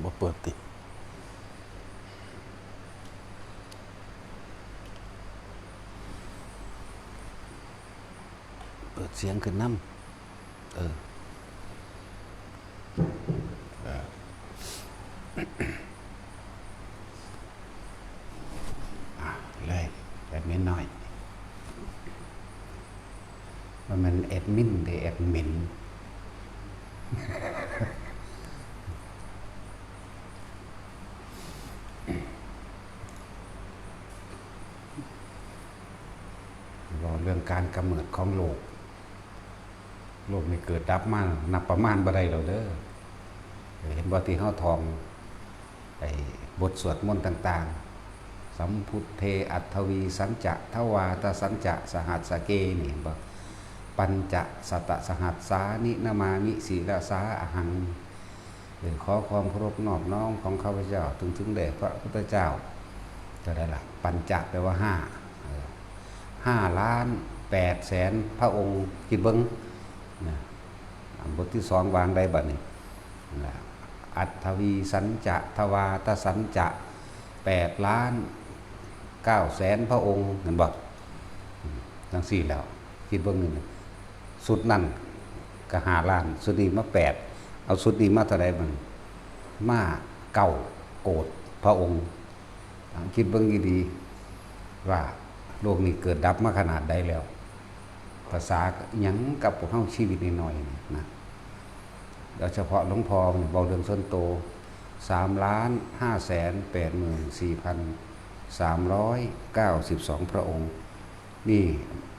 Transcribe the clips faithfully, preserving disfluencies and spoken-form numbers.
บ่เปิดติ เปิดเสียงขึ้นนำ เออ เออ อ่ะ เลย แอดมินน้อย มันแม่นแอดมินเด้ แอดมิน เว้าเรื่องการกำเนิดของโลก โลกนี่เกิดดับมานับประมาณบ่ได้แล้วเด้อ เห็นบ่ที่เฮาท่อง ไอ้บทสวดมนต์ต่างๆ สัมพุทเทอัฏฐวีสัญจะทวาทสัญจะสหัสสเก นี่เห็นบ่ ปัญจะสัตตสหัสสานินะมามิศิรสาอหัง เออ ขอความเคารพนอบน้อมของข้าพเจ้า ถึง ถึงแด่พระพุทธเจ้า เท่าใดล่ะ ปัญจะแปลว่าห้า เออ ห้าล้านแปดแสนพระองค์ คิดเบิ่งนะ อันบทที่สองวางได้บัดนี้ นะ อัฏฐวีสัญจะทวาทสัญจะ แปดล้านเก้าแสนพระองค์ เห็นบ่ อืม จั่งซี้แล้ว คิดเบิ่งนี่นะ ชุดนั้นก็ห้าล้าน ชุดนี้มาแปด เอาชุดนี้มาเท่าใดมัน มาเก้าโกฏพระองค์ คิดเบิ่งดีๆ ว่าโลกนี้เกิดดับมาขนาดใดแล้ว ภาษาอิหยังกับพวกเฮาชีวิตน้อยๆ นี่นะ โดยเฉพาะหลวงพ่อนี่เว้าเรื่องส่วนตัว สามล้านห้าแสนแปดหมื่นสี่พันสามร้อยเก้าสิบสองพระองค์ นี่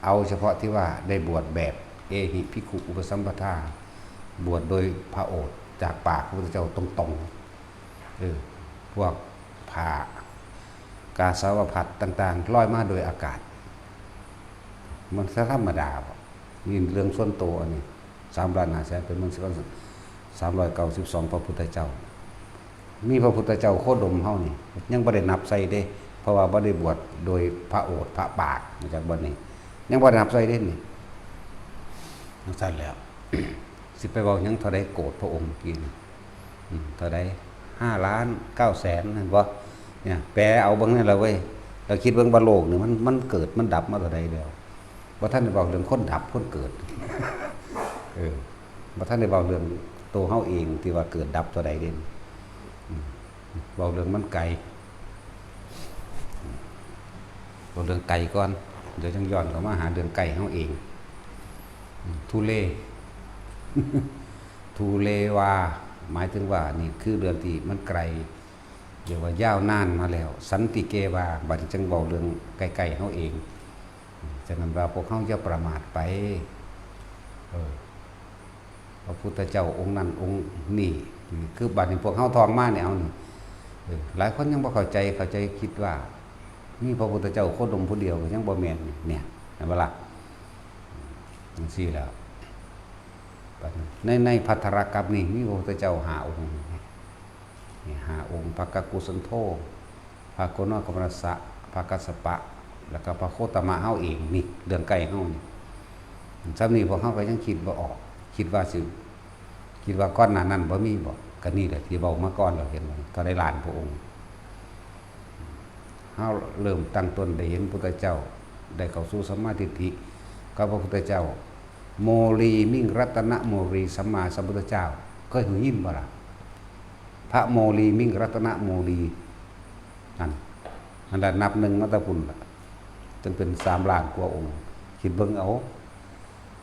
เอาเฉพาะที่ว่าได้บวชแบบเอหิภิกขุอุปสัมปทา บวชโดยพระโอษฐ์จากปากพระพุทธเจ้าตรงๆ เออ พวกผ้ากาสาวพัสตร์ต่างๆ ลอยมาโดยอากาศ มันธรรมดาบ่ นี่เรื่องส่วนตัวอันนี้ สามล้านห้าแสน เป็นเมืองสิบสามร้อยเก้าสิบสองพระพุทธเจ้า มีพระพุทธเจ้าโคดมเฮานี่ ยังบ่ได้นับใส่เด้ เพราะว่าบ่ได้บวชโดยพระโอษฐ์พระปาก มาจากบ่นี้ ยังบ่ได้นับใส่เด้นี่ จั่งซั่นแล้ว สิไปเว้าหยังเท่าใดโกฏพระองค์กิน อืม เท่าใด ห้าล้านเก้าแสน นั่นบ่ เนี่ย แปลเอาเบิ่งนั่นล่ะเว้ย เราคิดเบิ่งว่าโลกนี่มัน มันเกิดมันดับมาเท่าใดแล้ว บ่ทันได้เว้าเรื่องคนดับคนเกิด เออ บ่ทันได้เว้าเรื่องตัวเฮาเองที่ว่าเกิดดับเท่าใดเด้ อืม เว้าเรื่องมันไกล เว้าเรื่องไกลก่อน เดี๋ยวจั่งย้อนเข้ามาหาเรื่องใกล้เฮาเอง อืม ทุเล ทุเลวา หมายถึงว่านี่คือเรื่องที่มันไกล เรียกว่ายาวนานมาแล้ว สันติเกวา บัดนี้จั่งเว้าเรื่องใกล้ๆเฮาเอง ฉะนั้นว่าพวกเฮาอย่าประมาทไป เออ พระพุทธเจ้าองค์นั้นองค์นี้ คือบัดนี้พวกเฮาท่องมาเนี่ย เอานี่ เออ หลายคนยังบ่เข้าใจ เข้าใจคิดว่า มีพระพุทธเจ้าโคดมผู้เดียว ก็ยังบ่แม่นนี่ เนี่ย เห็นบ่ล่ะ จั่งซี้แล้ว ใน ในภัททรกัปปนี่มีพระพุทธเจ้าห้าองค์ นี่ห้าองค์ พระกักกุสันโธ พระโกนกัมมะนัสสะ พระกัสสปะ แล้วก็พระโคตมะเฮาเอง นี่ เรื่องใกล้เฮานี่ ส่ำนี้พวกเฮาก็ยังคิดบ่ออก คิดว่าสิ คิดว่าก่อนหน้านั้นบ่มีบ่ ก็นี่แหละที่เว้ามาก่อนแล้ว เห็นบ่ เท่าใดล้านพระองค์ เฮาเริ่มตั้งต้นได้เห็นพุทธเจ้า ได้เข้าสู่สัมมาทิฏฐิกับพระพุทธเจ้า โมลีมิงรัตนโมลีสัมมาสัมพุทธเจ้า เคยหูยินบ่ล่ะ พระโมลีมิงรัตนโมลี นั่น นั่นแหละนับหนึ่งมาแต่พุ้นล่ะ จนเป็นสามล้านกว่าองค์ คิดเบิ่งเอา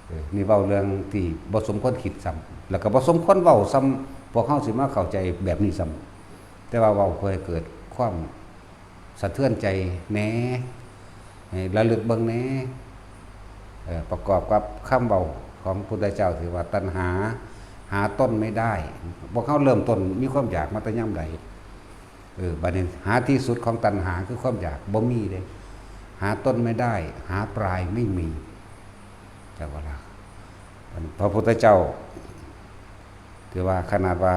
เออ นี่เว้าเรื่องที่บ่สมควรคิดซ้ำ แล้วก็บ่สมควรเว้าซ้ำ พวกเฮาสิมาเข้าใจแบบนี้ซ้ำ แต่ว่าเว้าเพื่อให้เกิดความสะเทือนใจแหน่ ให้ระลึกเบิ่งแหน่ เอ่อ ประกอบกับคำเว้าของพุทธเจ้าที่ว่าตัณหาหาต้นไม่ได้ พวกเฮาเริ่มต้นมีความอยากมาแต่ยามใด เออ บัดนี้หาที่สุดของตัณหาคือความอยากบ่มีเด้ หาต้นไม่ได้ หาปลายไม่มี จักว่าล่ะ พระพุทธเจ้า ถือว่าขนาดว่า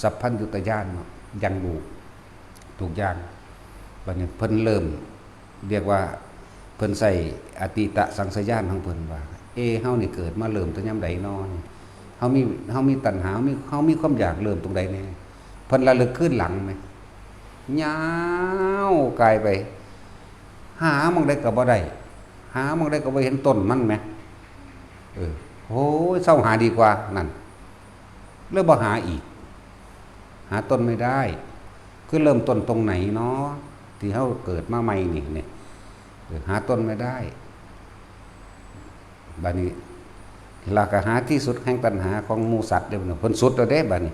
สัพพัญญุตญาณเนาะ ยังรู้ทุกอย่าง บัดนี้เพิ่นเริ่ม เรียกว่าเพิ่นใช้อตีตสังขยาญาณของเพิ่นว่า เอ เฮานี่เกิดมาเริ่มแต่ยามใดน้อ เฮามี เฮามีตัณหา เฮามี เฮามีความอยากเริ่มตรงใดแหน่ เพิ่นระลึกคืนหลังไหม ยาวไกลไป หาหม่องใดก็บ่ได้ หาหม่องใดก็บ่เห็นต้นมันไหม เออ โอ้ย เซาหาดีกว่านั่น เลยบ่หาอีก หาต้นไม่ได้ คือเริ่มต้นตรงไหนเนาะ ที่เฮาเกิดมาใหม่นี่เนี่ย เออ หาต้นไม่ได้ บัดนี้ แล้วก็หาที่สุดแห่งตัณหาของหมู่สัตว์เด้อ เพิ่นสุดแล้วเด้ บัดนี้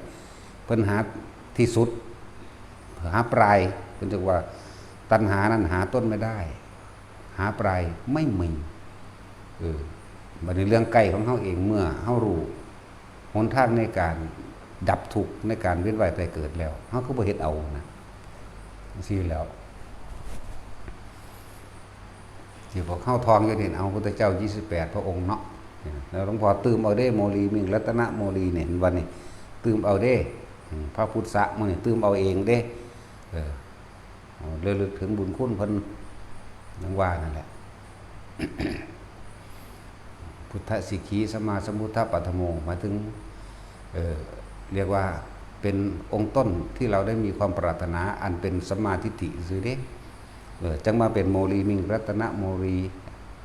เพิ่นหาที่สุด หาปลาย เพิ่นเรียกว่า ตัณหานั้นหาต้นไม่ได้ หาปลายไม่มี เออ บัดนี้เรื่องใกล้ของเฮาเอง เมื่อเฮารู้หนทางในการดับทุกข์ ในการเวียนว่ายตายเกิดแล้ว เฮาคือบ่เฮ็ดเอานะ จั่งซี้แล้ว ที่พวกเฮาท่องอยู่นี่ เอาพุทธเจ้ายี่สิบแปดพระองค์เนาะ แล้วหลวงพ่อตื่มเอาเด้ โมลีมิงรัตนโมลีเนี่ย เห็นบ่นี่ ตื่มเอาเด้ อืม พระพุทธะมื้อนี่ตื่มเอาเองเด้ เออ เอาระลึกถึงบุญคุณเพิ่น ยังว่านั่นแหละ พุทธสิกขีสัมมาสัมพุทธปัทโม หมายถึง เอ่อ เรียกว่าเป็นองค์ต้นที่เราได้มีความปรารถนาอันเป็นสัมมาทิฏฐิซื่อเด้ เออ จั่งมาเป็นโมลีมิงรัตนโมลี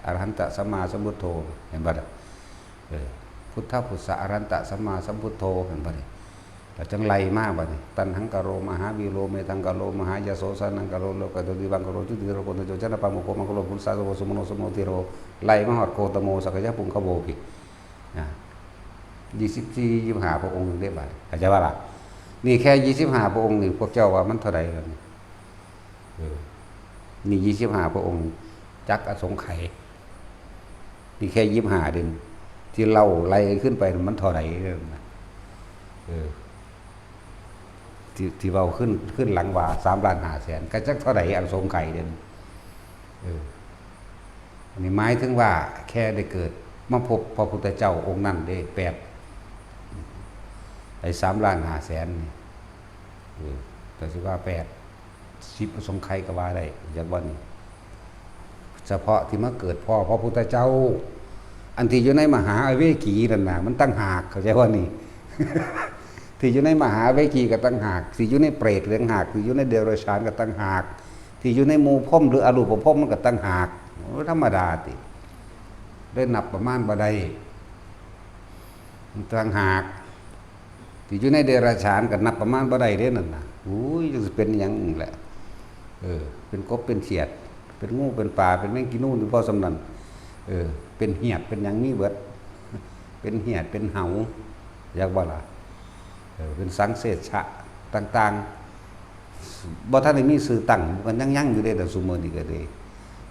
อรหันตสัมมาสัมพุทโธ เห็นบ่ล่ะ เออ พุทธพุทธะอรหันตสัมมาสัมพุทโธ เห็นบ่นี่ แล้วจั่งไล่มาบัดนี้ ตัณหังกะโร มหาวีโร เมธังกะโร มหายโส สะนังกะโร โลกะโต ดิวังกะโร จุติโร โกณฑโจ ชนะปาโมโค มังกะโล ปุริสาสะโว สุมโน สุมโน ธีโร ไล่มาฮอดโคตโม สักกะยะปุงคโวพี้ อ่า ยี่สิบสี่ ยี่สิบห้า พระองค์เด้บัดนี้ เข้าใจบ่ล่ะ นี่แค่ ยี่สิบห้า พระองค์นี่ พวกเจ้าว่ามันเท่าใดแล้วนี่ เออ นี่ ยี่สิบห้า พระองค์ จักอสงไขย นี่แค่ ยี่สิบห้า เด้ ที่เล่าไล่ขึ้นไปมันเท่าใดแล้วนะ เออ ที่ ที่เว้าขึ้น ขึ้นหลังว่า สามล้านห้าแสน ก็จักเท่าใดอสงไขยเด้ เออ อันนี้หมายถึงว่าแค่ได้เกิดมาพบพระพุทธเจ้าองค์นั้นเด้ แปด ไอ้ สามล้านห้าแสน นี่ เออ แต่สิว่า แปด สิบอสงไขยก็ว่าได้ จักว่านี่ เฉพาะที่มาเกิดพ้อพระพุทธเจ้า อันที่อยู่ในมหาอเวกีนั่นน่ะ มันต่างหาก เข้าใจบ่นี่ ที่อยู่ในมหาอเวกีก็ต่างหาก ที่อยู่ในเปรตก็ต่างหาก ที่อยู่ในเดรัจฉานก็ต่างหาก ที่อยู่ในหมู่พรหมหรืออรูปพรหมมันก็ต่างหาก โอ้ ธรรมดาติ ได้นับประมาณบ่ได้ ต่างหาก ที่อยู่ในเดรัจฉานก็นับประมาณบ่ได้เด้นั่นน่ะ อุ้ย จั่งสิเป็นหยังอีกแหละ เออ เป็นกบเป็นเขียด เป็นงูเป็นปลา เป็นแมงกีนูนอยู่พอส่ำนั้น เออ เป็นเหียด เป็นหยังมีเบิด เป็นเหียด เป็นเหา จักบ่ล่ะ เออ เป็นสังเสชะต่างๆ บ่ทันได้มีชื่อตั้ง มันยัง ยังอยู่เด้ แต่ซุมื้อนี้ก็ดี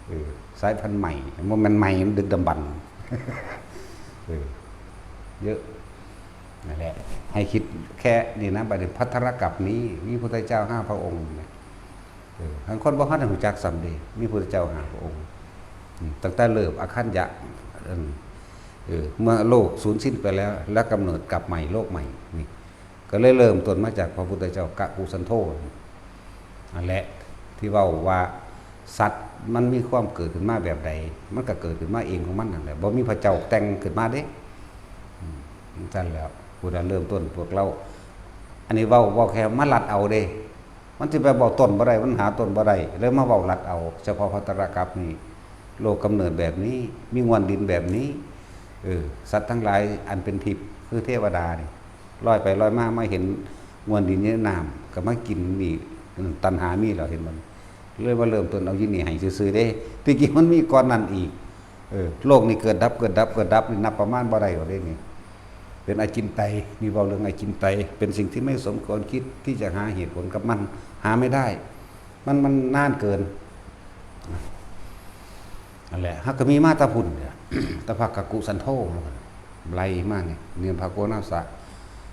เออ สายพันธุ์ใหม่ บ่แม่นใหม่ มันดึกดำบรรพ์ เออ เยอะ นั่นแหละ ให้คิดแค่นี้นะ บัดนี้ภัทรกัปปะนี้ มีพุทธเจ้าห้าพระองค์นะ เออ บางคนบ่ทันได้รู้จักซ้ำเด้ มีพุทธเจ้าห้าพระองค์ อืม ตั้งแต่เริ่มอาคัญญะ เอิ่ม เออ เมื่อโลกสูญสิ้นไปแล้ว แล้วกำเนิดกลับใหม่ โลกใหม่ นี่ ก็เลยเริ่มต้นมาจากพระพุทธเจ้ากกุสันโธ นั่นแหละ ที่เว้าว่าสัตว์มันมีความเกิดขึ้นมาแบบใด มันก็เกิดขึ้นมาเองของมันนั่นแหละ บ่มีพระเจ้าแต่งขึ้นมาเด้ อืม จั่งซั้นแหล้ว ผู้นั้นเริ่มต้นพวกเรา อันนี้เว้า เว้าแค่มาลัดเอาเด้ มันสิไปเว้าต้นบ่ได้ มันหาต้นบ่ได้ เลยมาเว้าลัดเอา เฉพาะภัทรกัปปะนี้ โลกกำเนิดแบบนี้ มีง่วนดินแบบนี้ เออ สัตว์ทั้งหลายอันเป็นทิพย์ คือเทวดานี่ ลอยไปลอยมา มาเห็นง่วนดินอยู่ในน้ำ ก็มากินนี่ อืม ตัณหามีแล้ว เห็นบ่ เลยมาเริ่มต้นเอาอยู่นี่ให้ซื่อๆเด้ ที่จริงมันมีก่อนนั้นอีก เออ โลกนี่เกิดดับ เกิดดับ เกิดดับนี่นับประมาณบ่ได้ดอกเด้นี่ เป็นอจินไตย นี่เว้าเรื่องอจินไตย เป็นสิ่งที่ไม่สมควรคิดที่จะหาเหตุผลกับมัน หาไม่ได้ มัน มันนานเกิน นั่นแหละ เฮาก็มีมาแต่พุ้นเนี่ย แต่พระกกุสันโธ ไล่มาเนี่ย เนี่ยพระโกณาสะ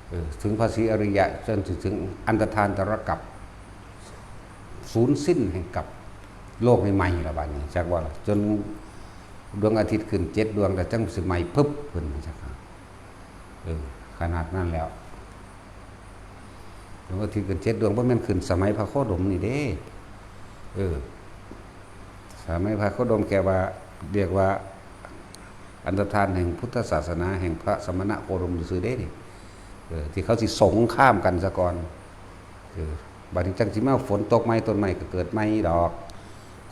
เออ ถึงพระศรีอริยะ จนถึงอันตรธานตรกัปปะ สูญสิ้นแห่งกัปปะ โลกนี่ใหม่ละบัดนี้ จักว่าล่ะ จนดวงอาทิตย์ขึ้นเจ็ดดวง แล้วจั่งสิใหม่พึบขึ้นมาจักว่า เออ ขนาดนั้นแล้ว ดวงอาทิตย์ขึ้นเจ็ดดวง บ่แม่นขึ้นสมัยพระโคดมนี่เด้ เออ สมัยพระโคดมแกว่า เรียกว่า อันตรธานแห่งพุทธศาสนา แห่งพระสมณโคดมซื่อๆเด้นี่ เออ ที่เขาสิสงครามกันซะก่อน เออ บัดนี้จั่งสิมาฝนตกใหม่ ต้นไม้ก็เกิดใหม่ดอก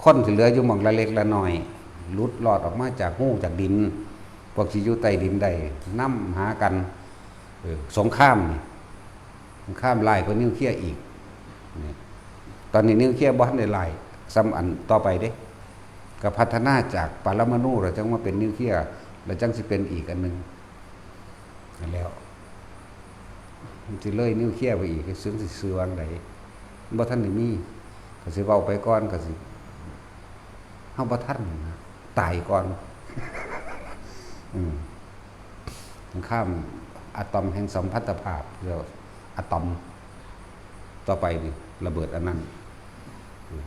คนที่เหลืออยู่หม่องละเล็กละน้อย หลุดรอดออกมาจากฮูจากดิน พวกที่อยู่ใต้ดินได้ นำหากัน เออ สงครามนี่ สงครามร้ายกว่านิวเคลียร์อีก นี่ ตอนนี้นิวเคลียร์บ่ทันได้ร้ายส่ำอันต่อไปเด้ ก็พัฒนาจากปรมาณูแล้วจั่งมาเป็นนิวเคลียร์ แล้วจั่งสิเป็นอีกอันหนึ่ง นั่นแล้ว มันสิเลยนิวเคลียร์ไปอีก ซึ่งสิซื้อวางใด มันบ่ทันได้มี ก็สิเว้าไปก่อน ก็สิ เฮาบ่ทันนะ ตายก่อน อืม สงครามอะตอมแห่งสัมพันธภาพ เรียกว่าอะตอม ต่อไปนี่ ระเบิดอันนั้น อืม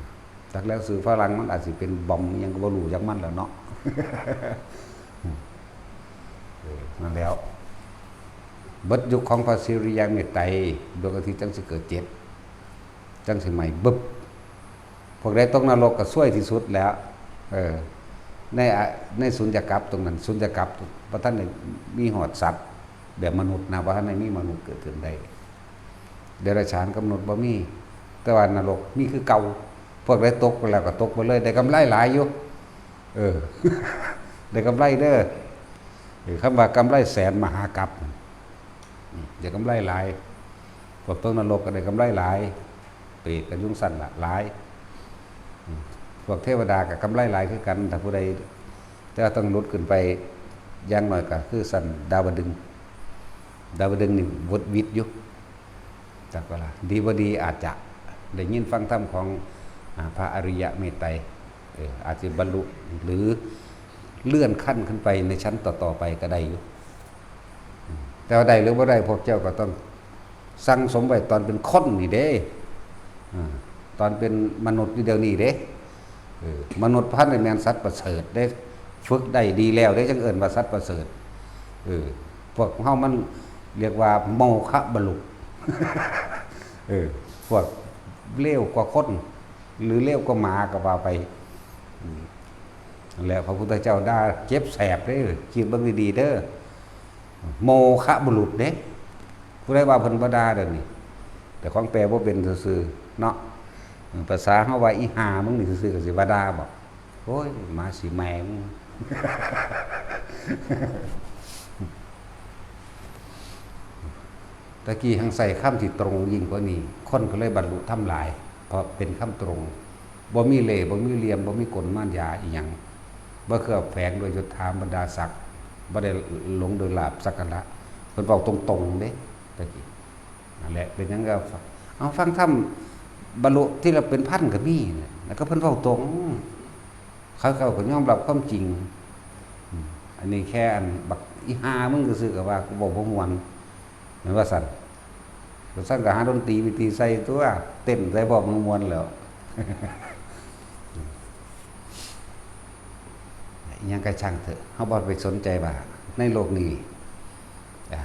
จักแล้ว สื่อฝรั่งมันอาจสิเป็นบอมอิหยังก็บ่รู้จักมันแหล้วเนาะ เออ นั่นแล้ว เบิดยุคของพระสิริยะเมตไตร ดวงอาทิตย์จั่งสิเกิดเจ็ด จั่งสิไหม้บึบ พวกใดตกนรกก็ซวยที่สุดแล้ว เออ ในอะ ในสุญญากาศตรงนั้น สุญญากาศบ่ทันได้มีฮอดสัตว์แบบมนุษย์นะ บ่ทันได้มีมนุษย์เกิดขึ้นได้ เดรัจฉานกับมนุษย์บ่มี แต่ว่านรกมีคือเก่า พวกใดตกไปแล้วก็ตกไปเลย ได้กำไรหลายอยู่ เออ ได้กำไรเด้อ เออ คำว่ากำไรแสนมหากัป อืม ได้กำไรหลาย พวกตกนรกก็ได้กำไรหลาย เปรตก็อยู่ซั่นล่ะหลาย อืม พวกเทวดาก็กำไรหลายคือกัน ถ้าผู้ใด แต่ว่าต้องหลุดขึ้นไป อย่างน้อยก็คือชั้นดาวดึงส์ ดาวดึงส์นี่หวุดหวิดอยู่ จักเวลา ดีบ่ดีอาจจะได้ยินฟังธรรมของ อ่า พระอริยะเมตไตร เออ อาจจะบรรลุ หรือเลื่อนขั้นขึ้นไปในชั้นต่อๆไปก็ได้อยู่ อืม แต่ว่าได้หรือบ่ได้ พวกเจ้าก็ต้องสั่งสมไว้ตอนเป็นคนนี่เด้ อ่า ตอนเป็นมนุษย์นี่เดี๋ยวนี้เด้ เออ มนุษย์พันธุ์นี่แม่นสัตว์ประเสริฐเด้ ฝึกได้ดีแล้วเด้ จั่งเอิ้นว่าสัตว์ประเสริฐ เออ พวกเฮามันเรียกว่าโมฆะบุรุษ เออ พวกเลวกว่าคน หรือเลวกว่าหมาก็ว่าไป อืม นั่นแหละ พระพุทธเจ้าด่าเจ็บแสบเด้อ คิดเบิ่งดีๆเด้อ โมฆะบุรุษเด้ ผู้ใดว่าเพิ่นบ่ด่าเดี๋ยวนี้ แต่ของแปลบ่เป็นซื่อๆเนาะ ภาษาเฮาว่าอีห่ามึงนี่ซื่อๆก็สิว่าด่าบ่ โอ้ย หมาสิแม่มึง ตะกี้หั้งใช้คำที่ตรงยิ่งกว่านี้ คนก็เลยบรรลุธรรมหลาย เพราะเป็นคำตรง บ่มีเล่ห์ บ่มีเหลี่ยม บ่มีกลมายาอีหยัง บ่เคลือบแฝงด้วยยศถาบรรดาศักดิ์ บ่ได้หลงโดยลาภสักการะ เพิ่นเว้าตรงๆเด้ ตะกี้ นั่นแหละ เป็นหยังก็ เอาฟังธรรมบรรลุทีละเป็นพันก็มีนะ แล้วก็เพิ่นเว้าตรง เขาเจ้าก็ยอมรับความจริง อืม อันนี้แค่อันบักอีห่ามึงซื่อๆก็ว่ากูเว้าบ่ม่วน แม่นว่าซั่น ว่าซั่นก็หาดนตรีไปตีใส่ตัว เต้นใส่พร้อมม่วนแล้ว อิหยังก็ช่างเถอะ เฮาบ่ไปสนใจว่าในโลกนี้ อ่ะ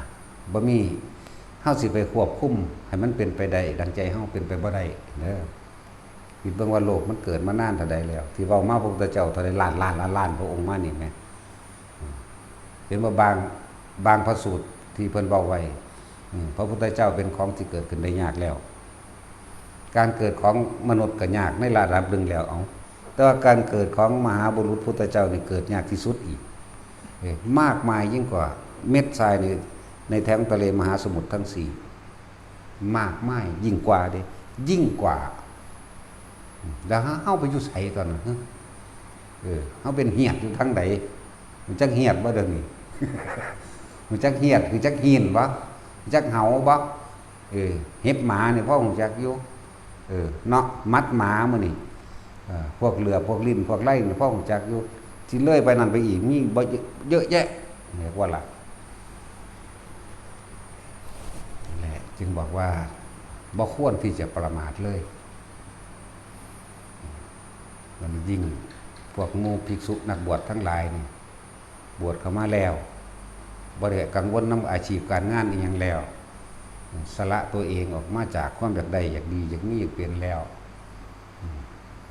บ่มี เฮาสิไปควบคุมให้มันเป็นไปได้ดังใจเฮา เป็นไปบ่ได้เด้อ คิดเบิ่งว่าโลกมันเกิดมานานเท่าใดแล้ว ที่เว้ามาพระพุทธเจ้าเท่าใดล้านล้านล้านล้านพระองค์มานี่แหม เห็นว่าบาง บางพระสูตรที่เพิ่นเว้าไว้ อืม พระพุทธเจ้าเป็นของที่เกิดขึ้นได้ยากแล้ว การเกิดของมนุษย์ก็ยากในระดับหนึ่งแล้ว เอา แต่ว่าการเกิดของมหาบุรุษพุทธเจ้านี่เกิดยากที่สุดอีก เอ้ย มากมายยิ่งกว่าเม็ดทรายใน ในแถวทะเลมหาสมุทรทั้งสี่ มากมายยิ่งกว่าเด้ ยิ่งกว่า แล้วเฮาไปอยู่ไสตอนนั้น ฮะ เออ เฮาเป็นเหียดอยู่ทางใด ฮู้จักเหียดบ่เดี๋ยวนี้ ฮู้จักเหียด ฮู้จักหีนบ่ ฮู้จักเหาบ่ เออ เห็บหมานี่พอฮู้จักอยู่ เออ เนาะ หมัดหมามื้อนี้ เออ พวกเหลือบ พวกลิ้น พวกไล่นี่พอฮู้จักอยู่ สิเลยไปนั่นไปอีก มีบ่ เยอะแยะ เรียกว่าล่ะ นั่นแหละ จึงบอกว่า บ่ควรที่จะประมาทเลย มันยิ่งพวกหมู่ภิกษุนักบวชทั้งหลายนี่ บวชเข้ามาแล้ว บ่ได้กังวลนำอาชีพการงานอีหยังแล้ว สละตัวเองออกมาจากความอยากได้ อยากดี อยากมี อยากเป็นแล้ว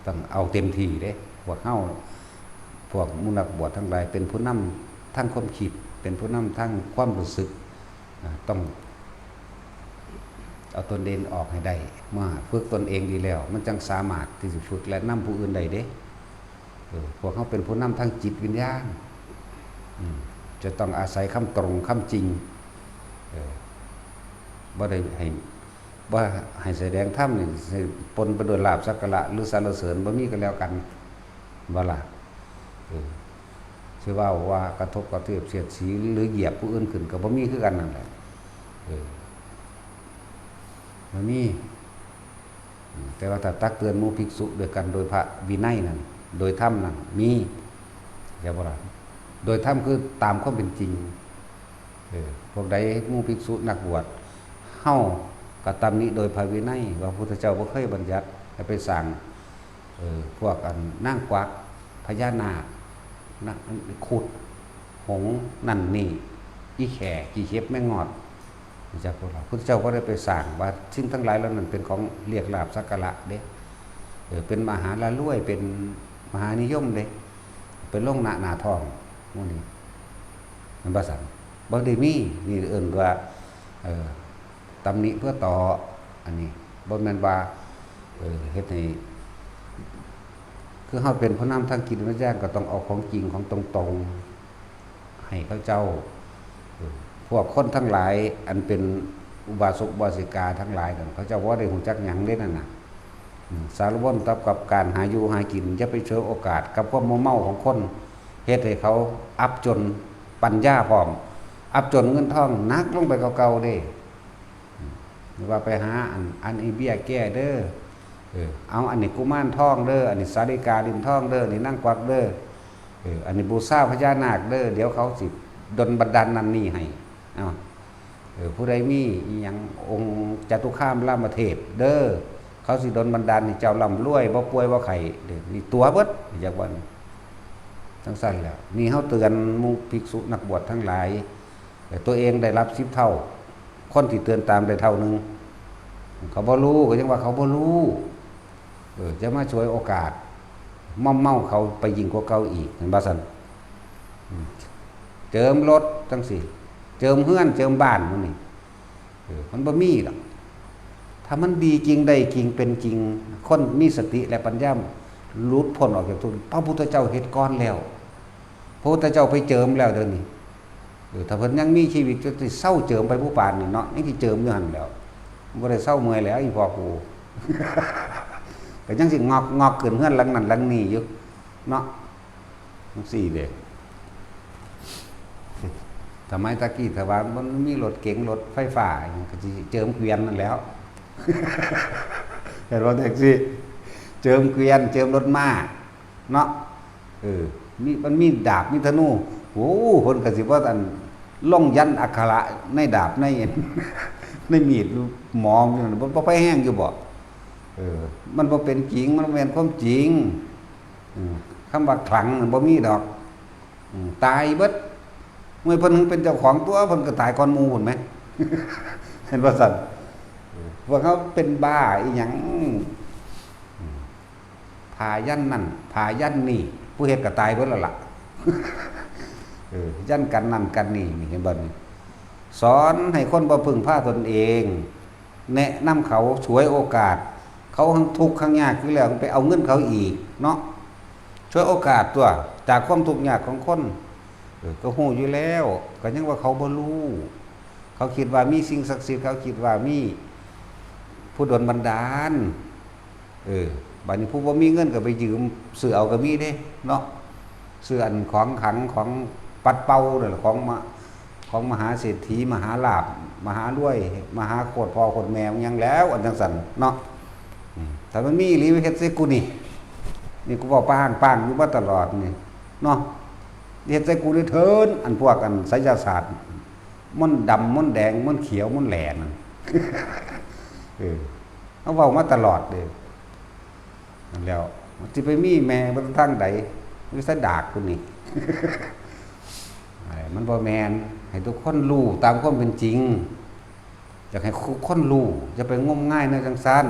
ต้องเอาเต็มที่เด้ พวกเฮา พวกหมู่นักบวชทั้งหลาย เป็นผู้นำทางความคิด เป็นผู้นำทางความรู้สึก อ่า ต้อง เอาตนเองออกให้ได้ เมื่อฝึกตนเองดีแล้ว มันจั่งสามารถที่สิฝึกและนำผู้อื่นได้เด้ เออ พวกเฮาเป็นผู้นำทางจิตวิญญาณ อืม จะต้องอาศัยคำตรง คำจริง เออ บ่ได้ให้ บ่ให้แสดงธรรมนี่ สิปนไปด้วยลาภสักการะหรือสรรเสริญ บ่มีก็แล้วกัน บ่ล่ะ เออ สิเว้าว่ากระทบกระเทือนเสียดสีหรือเหยียบผู้อื่นขึ้นก็บ่มีคือกันนั่นแหละ เออ บ่มี อืม แต่ว่าถ้าตักเตือนหมู่ภิกษุด้วยกันโดยพระวินัยนั่น โดยธรรมนั่น มี เข้าใจบ่ล่ะ โดยธรรมคือตามความเป็นจริง เออ พวกใดหมู่ภิกษุนักบวช เฮาก็ตำหนิโดยพระวินัย ว่าพระพุทธเจ้าบ่เคยบัญญัติให้ไปสร้าง เออ พวกอันนางกวัก พญานาค นะ คุด หงส์ นั่นนี่ อีแข่ ขี้เข็บ แมงงอด จักพวกเรา พุทธเจ้าบ่ได้ไปสร้างว่าสิ่งทั้งหลายเหล่านั้นเป็นของเรียกลาภสักการะเด้ เออ เป็นมหาละรวย เป็นมหานิยมเด้ เป็นลงหน้าหน้าท้องหมู่นี้ มันบ่ซั่น บ่ได้มี นี่เอิ้นว่า เออ ตำหนิเพื่อต่อ อันนี้ บ่แม่นว่า เออ เฮ็ดให้ คือเฮาเป็นผู้นำทางกิจวิญญาณ ก็ต้องเอาของจริงของตรงๆ ให้เขาเจ้า เออ พวกคนทั้งหลาย อันเป็นอุบาสกอุบาสิกาทั้งหลายนั่น เขาเจ้าบ่ได้ฮู้จักหยังเด้นั่นน่ะ อืม สารวนกับ กับการหาอยู่หากิน อย่าไปฉวยโอกาสกับความมัวเมาของคน เฮ็ดให้เขาอับจนปัญญาพร้อม อับจนเงินทองหนักลงไปกว่าเก่าเด้ อืม หรือว่าไปหาอัน อันนี้เบี้ยแก้เด้อ เออ เอาอันนี้กุมารทองเด้อ อันนี้สาลิกาลิ้นทองเด้อ อันนี้นางกวักเด้อ เออ อันนี้บูชาพญานาคเด้อ เดี๋ยวเขาสิดลบันดาลนั่นนี่ให้ เอา เออ ผู้ใดมีอิหยังองค์จตุคามรามเทพเด้อ เขาสิดลบันดาลให้เจ้าร่ำรวย บ่ป่วยบ่ไข้เด้อ นี่ตั๋วเบิด อยากว่าจั่งซั่นแหล้ว นี่เฮาเตือนหมู่ภิกษุนักบวชทั้งหลาย แต่ตัวเองได้รับสิบเท่า คนที่เตือนตามได้เท่าหนึ่ง เขาบ่รู้ ก็ยังว่าเขาบ่รู้ เออ จะมาฉวยโอกาส มอมเมาเขาไปยิ่งกว่าเก่าอีก เห็นบ่ซั่น อืม เจิมรถจั่งซี้ เจิมเฮือน เจิมบ้านหมู่นี้ เออ มันบ่มีดอก ถ้ามันดีจริงได้จริงเป็นจริง คนมีสติและปัญญาหลุดพ้นออกจากทุกข์ พระพุทธเจ้าเฮ็ดก่อนแล้ว พระพุทธเจ้าไปเจิมแล้วเดี๋ยวนี้ เออ ถ้าเพิ่นยังมีชีวิตก็สิเซาเจิมไปผู้ปานนี่เนาะ ยังสิเจิมอยู่หั่นแหล้ว บ่ได้เซาเมื่อยแล้ว อีพ่อกู ก็ยังสิงอก งอกขึ้นเฮือนหลังนั้นหลังนี้อยู่เนาะ จั่งซี้เด้ สมัยตะกี้ถ้าว่ามันมีรถเก๋งรถไฟฟ้าหยังก็สิเจิมเกวียนนั่นแหล้ว เห็นบ่แท็กซี่ เจิมเกวียน เจิมรถม้า เนาะ เออ มี มันมีดาบ มีธนู โอ้ เพิ่นก็สิว่าอัน ลงยันต์อักขระในดาบ ใน ในมีดหมออยู่นั่น บ่ บ่ไปแฮงอยู่บ่ เออ มันบ่เป็นจริง มันบ่แม่นความจริง อืม คำว่าขลังนั่นบ่มีดอก อืม ตายเบิด เมื่อเพิ่นเป็นเจ้าของตั๋ว เพิ่นก็ตายก่อนหมู่พุ้นแหม เห็นบ่ซั่น เออ พวกเขาเป็นบ้าอีหยัง อืม ผ้ายันนั่น ผ้ายันนี่ ผู้เฮ็ดก็ตายเบิดแล้วล่ะ เออ ยันกันนั่นกันนี่ นี่เห็นบ่นี่ สอนให้คนบ่พึ่งพาตนเอง แนะนำเขา ฉวยโอกาส เขาหั้งทุกข์หั้งยากอยู่แล้ว ไปเอาเงินเขาอีกเนาะ ฉวยโอกาสตัว จากความทุกข์ยากของคน เออ ก็ฮู้อยู่แล้ว ก็ยังว่าเขาบ่รู้ เขาคิดว่ามีสิ่งศักดิ์สิทธิ์ เขาคิดว่ามีผู้ดลบันดาล เออ บัดนี้ผู้บ่มีเงินก็ไปยืมซื้อเอาก็มีเด้เนาะ ซื้ออันของขลังของปัดเป่านั่นแหละ ของมะ ของมหาเศรษฐี มหาลาภ มหารวย มหาโคตรพ่อโคตรแม่ หยังแล้ว อันจั่งซั่นเนาะ อืม ถ้ามันมีอีหลี เฮ็ดใส่กูนี่ นี่กูเว้าป้างๆ อยู่มาตลอดนี่เนาะ เฮ็ดใส่กูนี่เถิน อันพวกอันไสยศาสตร์ มนต์ดำ มนต์แดง มนต์เขียว มนต์แหล่นั่น เออ เขาเว้ามาตลอดเด้ นั่นแหล้ว มันสิไปมีแม่บ่ทางใด อยู่ไสดากกูนี่ เอ้ย มันบ่แม่น ให้ทุกคนรู้ตามความเป็นจริง อยากให้ทุกคนรู้ อย่าไปงมงายแนวจั่งซั้น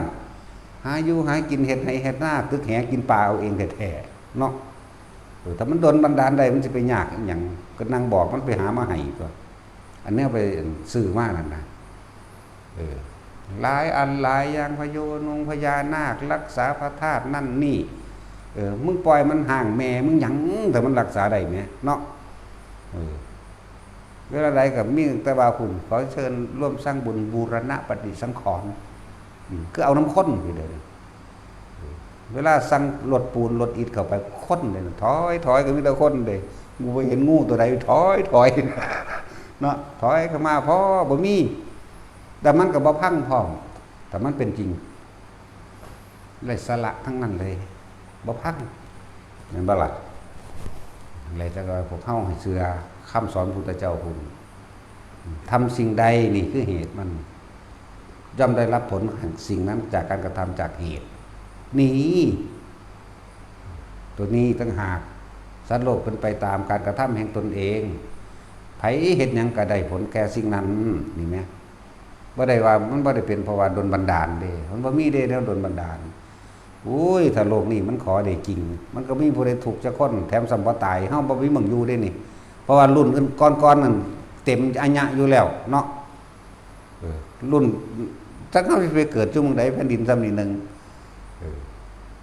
หาอยู่หากิน เฮ็ดไร่เฮ็ดนา ตึกแหกินปลาเอาเองแท้ๆ เนาะ เออ ถ้ามันดลบันดาลได้ มันสิไปยากอิหยัง ก็นั่งบอกมันไปหามาให้ตั๊ว อันเนี้ยไปซื้อมานั่นนะ เออ หลายอันหลายอย่าง พญานุงพญานาค รักษาพระธาตุนั่นนี่ เออ มึงปล่อยมันห้างแม่มึงหยัง แต่มันรักษาได้แหมเนาะ เออ เวลาใดก็มีแต่ว่าคุณขอเชิญร่วมสร้างบุญบูรณะปฏิสังขรณ์ อืม คือเอาน้ำข้นไปเลย เวลาสั่งรถปูนรถอิฐเข้าไป คนเลยนะ ถอยถอยก็มีแต่คนเลย กูไปเห็นงูตัวใด ถอยถอย เนาะ ถอยเข้ามา พอบ่มี แต่มันก็บ่พังพร้อม แต่มันเป็นจริง ไร้สาระทั้งนั้นเลย บ่พัง แม่นบ่ล่ะ เลยจั่งว่าพวกเฮาให้เชื่อคำสอนพุทธเจ้าพุ้น ทำสิ่งใดนี่คือเหตุมัน ย่อมได้รับผลแห่งสิ่งนั้นจากการกระทำจากเหตุ นี่ ตัวนี้ต่างหาก สัตว์โลกเป็นไปตามการกระทำแห่งตนเอง ไผเฮ็ดหยังก็ได้ผลแก่สิ่งนั้น นี่แหม บ่ได้ว่ามันบ่ได้เป็นเพราะว่าดลบันดาลเด้ มันบ่มีเด้แนวดลบันดาล โอ้ย ถ้าโลกนี้มันขอได้จริง มันก็มีผู้ใดทุกข์จักคน แถมซ้ำบ่ตาย เฮาบ่มีหม่องอยู่เด้นี่ เพราะว่ารุ่นอื่นก่อนๆนั่นเต็มอายุอยู่แล้วเนาะ เออ รุ่น จักเฮาสิไปเกิดอยู่หม่องใด แผ่นดินซ้ำนี่หนึ่ง เออ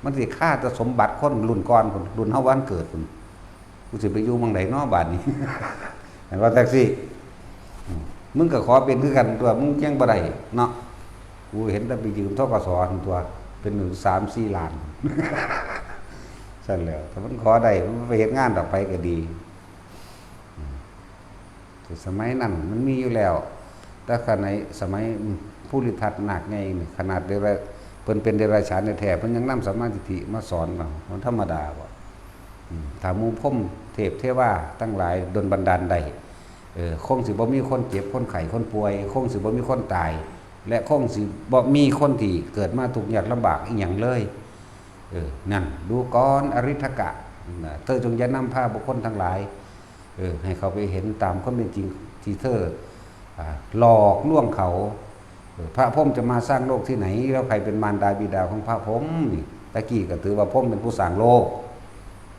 มันสิคาแต่สมบัติคนรุ่นก่อนพุ้น รุ่นเฮาบ่ทันเกิดพุ้น กูสิไปอยู่หม่องใดน้อบาดนี้ เห็นว่าจั่งซี้ อืม มึงก็ขอเป็นคือกันตั๊ว มึงยังบ่ได้เนาะ กูเห็นแต่ไปยืม ธ.ก.ส. ตั๊ว เป็นหนึ่งสามสี่ล้าน ซั่นแหล้ว ถ้ามันขอได้ มันไปเฮ็ดงานต่อไปก็ดี อืม แต่สมัยนั้นมันมีอยู่แล้ว แต่ขณะสมัย อืม ภูริทัตนาคใหญ่นี่ ขนาดเดรัจ เพิ่นเป็นเดรัจฉานแท้ๆ เพิ่นยังนำสัมมาทิฏฐิมาสอนเรา มันธรรมดาบ่ อืม ถ้าหมู่พรหมเทพเทวาทั้งหลายดลบันดาลได้ เออ คงสิบ่มีคนเจ็บ คนไข้ คนป่วย คงสิบ่มีคนตาย และคงสิบ่มีคนที่เกิดมาทุกข์ยากลำบากอีหยังเลย เออ นั่น ดูก่อนอริทกะ นะ เธอจงอย่านำพาบุคคลทั้งหลาย เออ ให้เขาไปเห็นตามความเป็นจริงที่เธอ อ่า หลอกลวงเขา เออ พระพรหมจะมาสร้างโลกที่ไหน แล้วใครเป็นมารดาบิดาของพระพรหมนี่ ตะกี้ก็ถือว่าพรหมเป็นผู้สร้างโลก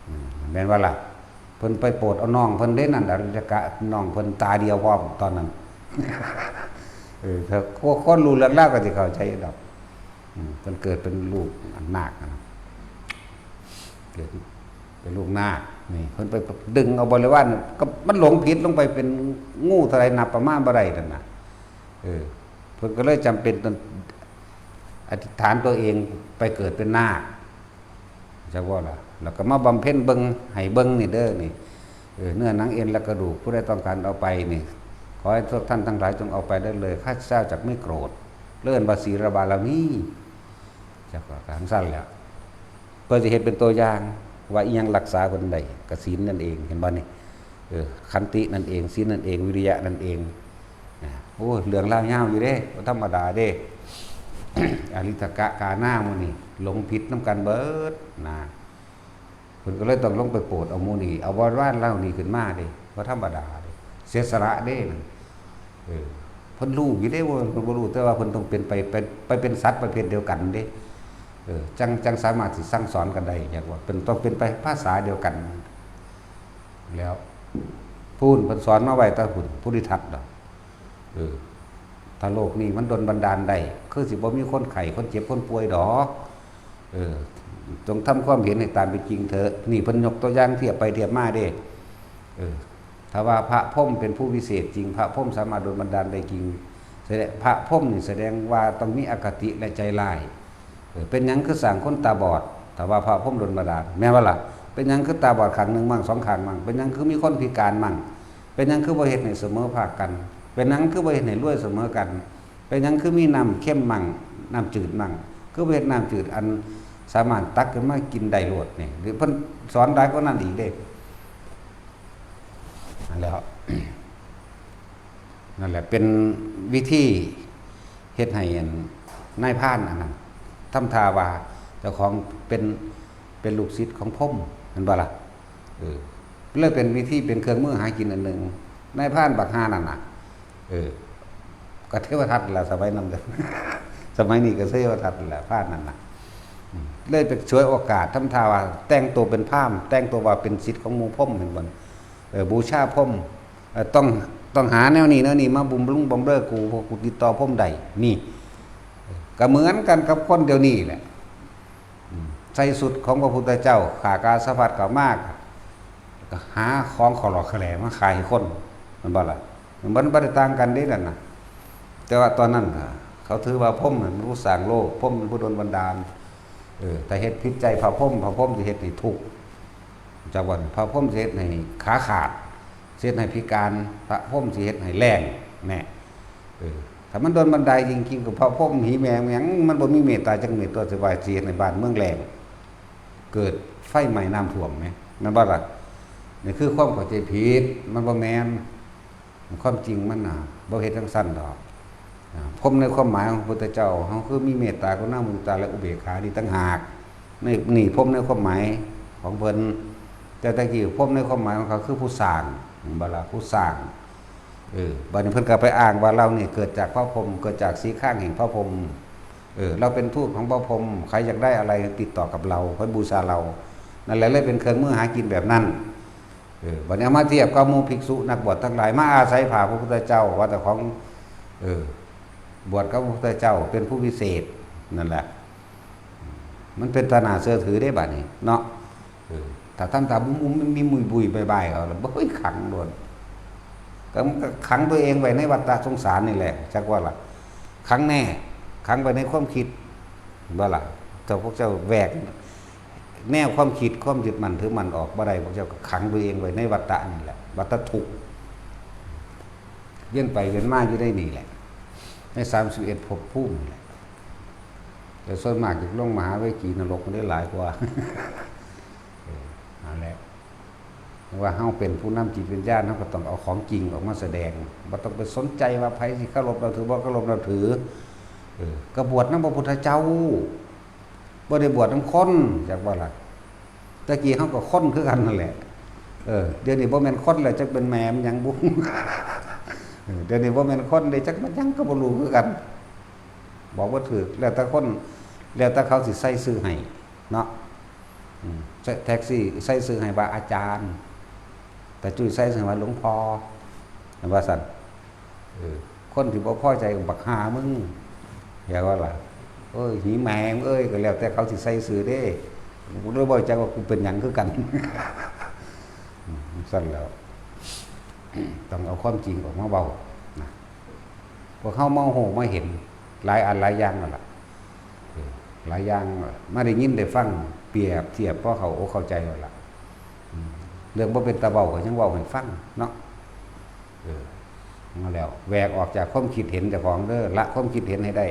อืม แม่นบ่ล่ะ เพิ่นไปโปรดเอาน้องเพิ่นเด้นั่น อริทกะ น้องเพิ่นตาเดียวพร้อมตอนนั้น เออ ถ้าคนรู้เรื่องราวก็สิเข้าใจดอก อืม เพิ่นเกิดเป็นลูกนาคนะ เกิดเป็นลูกนาค นี่ เพิ่นไปดึงเอาบริวาร ก็มันหลงผิดลงไปเป็นงูเท่าใดนับประมาณบ่ได้นั่นน่ะ เออ เพิ่นก็เลยจำเป็นต้องอธิษฐานตัวเองไปเกิดเป็นนาค จักว่าล่ะ แล้วก็มาบำเพ็ญเบิ่ง ให้เบิ่งนี่เด้อนี่ เออ เนื้อหนังเอ็นและกระดูก ผู้ใดต้องการเอาไปนี่ ขอให้พวกท่านทั้งหลายจงเอาไปได้เลย ข้าพเจ้าจักไม่โกรธ เอิ้นว่าศีลบารมี จักว่าจั่งซั่นแหละ เพื่อสิเฮ็ดเป็นตัวอย่างว่าอิหยังรักษาเพิ่นได้ ก็ศีลนั่นเอง เห็นบ่นี่ เออ ขันตินั่นเอง ศีลนั่นเอง วิริยะนั่นเอง นะ โอ้ย เรื่องราวยาวอยู่เด้ บ่ธรรมดาเด้ อริทกะกานาหมู่นี่ หลงผิดนำกันเบิดนะ เพิ่นก็เลยต้องลงไปโปรดเอาหมู่นี่ เอาบริวารเหล่านี้ขึ้นมาเด้ บ่ธรรมดาเด้ เสียสละเด้นั่น เออ เพิ่นรู้อยู่เด้ว่าเพิ่นบ่รู้ แต่ว่าเพิ่นต้องเป็นไป ไป ไปเป็นสัตว์ประเภทเดียวกันเด้ เออ จั่ง จั่งสามารถสิสั่งสอนกันได้ อยากว่าเพิ่นต้องเป็นไปภาษาเดียวกัน แล้ว พุ้นเพิ่นสอนมาไว้แต่พุ้น ภูริทัตดอก เออ ถ้าโลกนี้มันดลบันดาลได้ คือสิบ่มีคนไข้ คนเจ็บ คนป่วยดอก เออ จงทำความเห็นให้ตามเป็นจริงเถอะ นี่เพิ่นยกตัวอย่างเทียบไปเทียบมาเด้ เออ ถ้าว่าพระพรหมเป็นผู้วิเศษจริง พระพรหมสามารถดลบันดาลได้จริง แสดง พระพรหมนี่แสดงว่าต้องมีอคติและใจร้าย เออ เป็นหยังคือสร้างคนตาบอด ถ้าว่าพระพรหมดลบันดาล แม่นบ่ล่ะ เป็นหยังคือตาบอดข้างหนึ่งมั่ง สองข้างมั่ง เป็นหยังคือมีคนพิการมั่ง เป็นหยังคือบ่เฮ็ดให้เสมอภาคกัน เป็นหยังคือบ่เฮ็ดให้รวยเสมอกัน เป็นหยังคือมีน้ำเค็มมั่ง น้ำจืดมั่ง คือบ่เฮ็ดน้ำจืดอันสามารถตักขึ้นมากินได้โลดนี่ หรือเพิ่นสอนหลายกว่านั้นอีกเด้ นั่นแหละครับ นั่นแหละเป็นวิธีเฮ็ดให้อันนายพรานอันนั้นทำท่าว่าเจ้าของเป็น เป็นลูกศิษย์ของพรหม แม่นบ่ล่ะ เออ เลยเป็นวิธี เป็นเครื่องมือหากินอันหนึ่ง นายพรานบักห่านั่นน่ะ เออ ก็เทวทัตแหละ สมัยนั้น สมัยนี้ก็เทวทัตแหละ พรานนั่นน่ะ อืม เลยไปฉวยโอกาสทำท่าว่าแต่งตัวเป็นพราหมณ์ แต่งตัวว่าเป็นศิษย์ของหมู่พรหม แม่นบ่ เออ บูชาพรหม เอ่อ ต้อง ต้องหาแนวนี้แนวนี้มาบำรุงบำเรอกู เพราะกูติดต่อพรหมได้ นี่ ก็เหมือนกันกับคนเดี๋ยวนี้แหละ อืม ใส่ชุดของพระพุทธเจ้า ข้ากาสาวพัสเข้ามา ก็หาของขอหลอกขอแหลมาขายให้คน แม่นบ่ล่ะ มันบ่ได้ต่างกันเด้นั่นน่ะ แต่ว่าตอนนั้นน่ะ เขาถือว่าพรหมเป็นผู้สร้างโลก พรหมเป็นผู้ดลบันดาล เออ ถ้าเฮ็ดผิดใจพระพรหม พระพรหมสิเฮ็ดให้ทุกข์ จักว่าพระพรหมสิเฮ็ดให้ขาขาด สิเฮ็ดให้พิการ พระพรหมสิเฮ็ดให้แล้ง แน่ เออ ถ้ามันดลบันดาลจริงๆ ก็พระพรหมหีแม่งหยัง มันบ่มีเมตตาจักเม็ด ตัวสิว่าสิเฮ็ดให้บ้านเมืองแล้ง เกิดไฟไหม้น้ำท่วมแหม แม่นบ่ล่ะ นี่คือความเข้าใจผิด มันบ่แม่น ความจริงมันน่ะ บ่เฮ็ดจั่งซั้นดอก อ่า พรหมในความหมายของพระพุทธเจ้า เฮาคือมีเมตตากรุณามุทิตา และอุเบกขานี่ต่างหาก นี่ นี่พรหมในความหมายของเพิ่น แต่ตะกี้พรหมในความหมายของเขาคือผู้สร้าง แม่นบ่ล่ะ ผู้สร้าง เออ บัดนี้เพิ่นก็ไปอ้างว่าเรานี่เกิดจากพระพรหม เกิดจากสีข้างแห่งพระพรหม เออ เราเป็นทูตของพระพรหม ใครอยากได้อะไรติดต่อกับเรา เพิ่นบูชาเรา นั่นแหละเลยเป็นเครื่องมือหากินแบบนั้น เออ บัดนี้เอามาเทียบกับหมู่ภิกษุนักบวชทั้งหลาย มาอาศัยพระพุทธเจ้า ว่าแต่ของ เออ บวชกับพระพุทธเจ้าเป็นผู้พิเศษ นั่นแหละ มันเป็นตาหน้าเชื่อถือได้บัดนี้เนาะ เออ ถ้าทำตาบุ้มๆ มีมุยบุยบายๆ เอาแล้ว บ่ เฮ้ย ขังโดน ก็มันก็ขังตัวเองไว้ในวัฏฏะสงสารนี่แหละ จักว่าล่ะ ขังแน่ ขังไว้ในความคิด บ่ล่ะ ถ้าพวกเจ้าแหวกแนวความคิด ความยึดมั่นถือมั่นออกบ่ได้ พวกเจ้าก็ขังตัวเองไว้ในวัฏฏะนี่แหละ วัฏฏะทุกข์ เวียนไปเวียนมาอยู่ในนี่แหละ ในสามสิบเอ็ดภพภูมินี่แหละ แต่ส่วนมากจะลงมหาเวจีนรกมันได้หลายกว่า เออ นั่นแหละ ว่าเฮาเป็นผู้นำจิตวิญญาณ เฮาก็ต้องเอาของจริงออกมาแสดง บ่ต้องไปสนใจว่าไผสิเคารพนับถือ บ่เคารพนับถือ เออ ก็บวชนำพระพุทธเจ้า บ่ได้บวชนำคน จักว่าล่ะ แต่กี้เฮาก็คนคือกันนั่นแหละ เออ เดี๋ยวนี้บ่แม่นคนแล้ว จักเป็นแม่มันหยังบุ เออ เดี๋ยวนี้บ่แม่นคนเด้ จักมันหยังก็บ่รู้คือกัน บอกบ่ถูก แล้วแต่คน แล้วแต่เขาสิใส่ชื่อให้เนาะ อืม แท็กซี่ใส่ชื่อให้ว่าอาจารย์ แต่จุ้ยใส่ชื่อว่าหลวงพ่อ ว่าซั่น เออ คนที่บ่พอใจก็บักห่ามึง อย่าว่าล่ะ เอ้ย หีแมงเอ้ย ก็แล้วแต่เขาสิใส่ชื่อเด้ กูเลยบ่จักว่ากูเป็นหยังคือกัน อืม ซั่นแล้ว ต้องเอาความจริงออกมาเว้านะ พวกเฮามาฮู้มาเห็นหลายอันหลายอย่างนั่นล่ะ เออ หลายอย่างมาได้ยินได้ฟัง เปรียบเทียบพอเข้าอกเข้าใจแล้วล่ะ อืม เรื่องบ่เป็นตาเว้าก็ยังเว้าให้ฟังเนาะ เออ มาแล้ว แหวกออกจากความคิดเห็นเจ้าของเด้อ ละความคิดเห็นให้ได้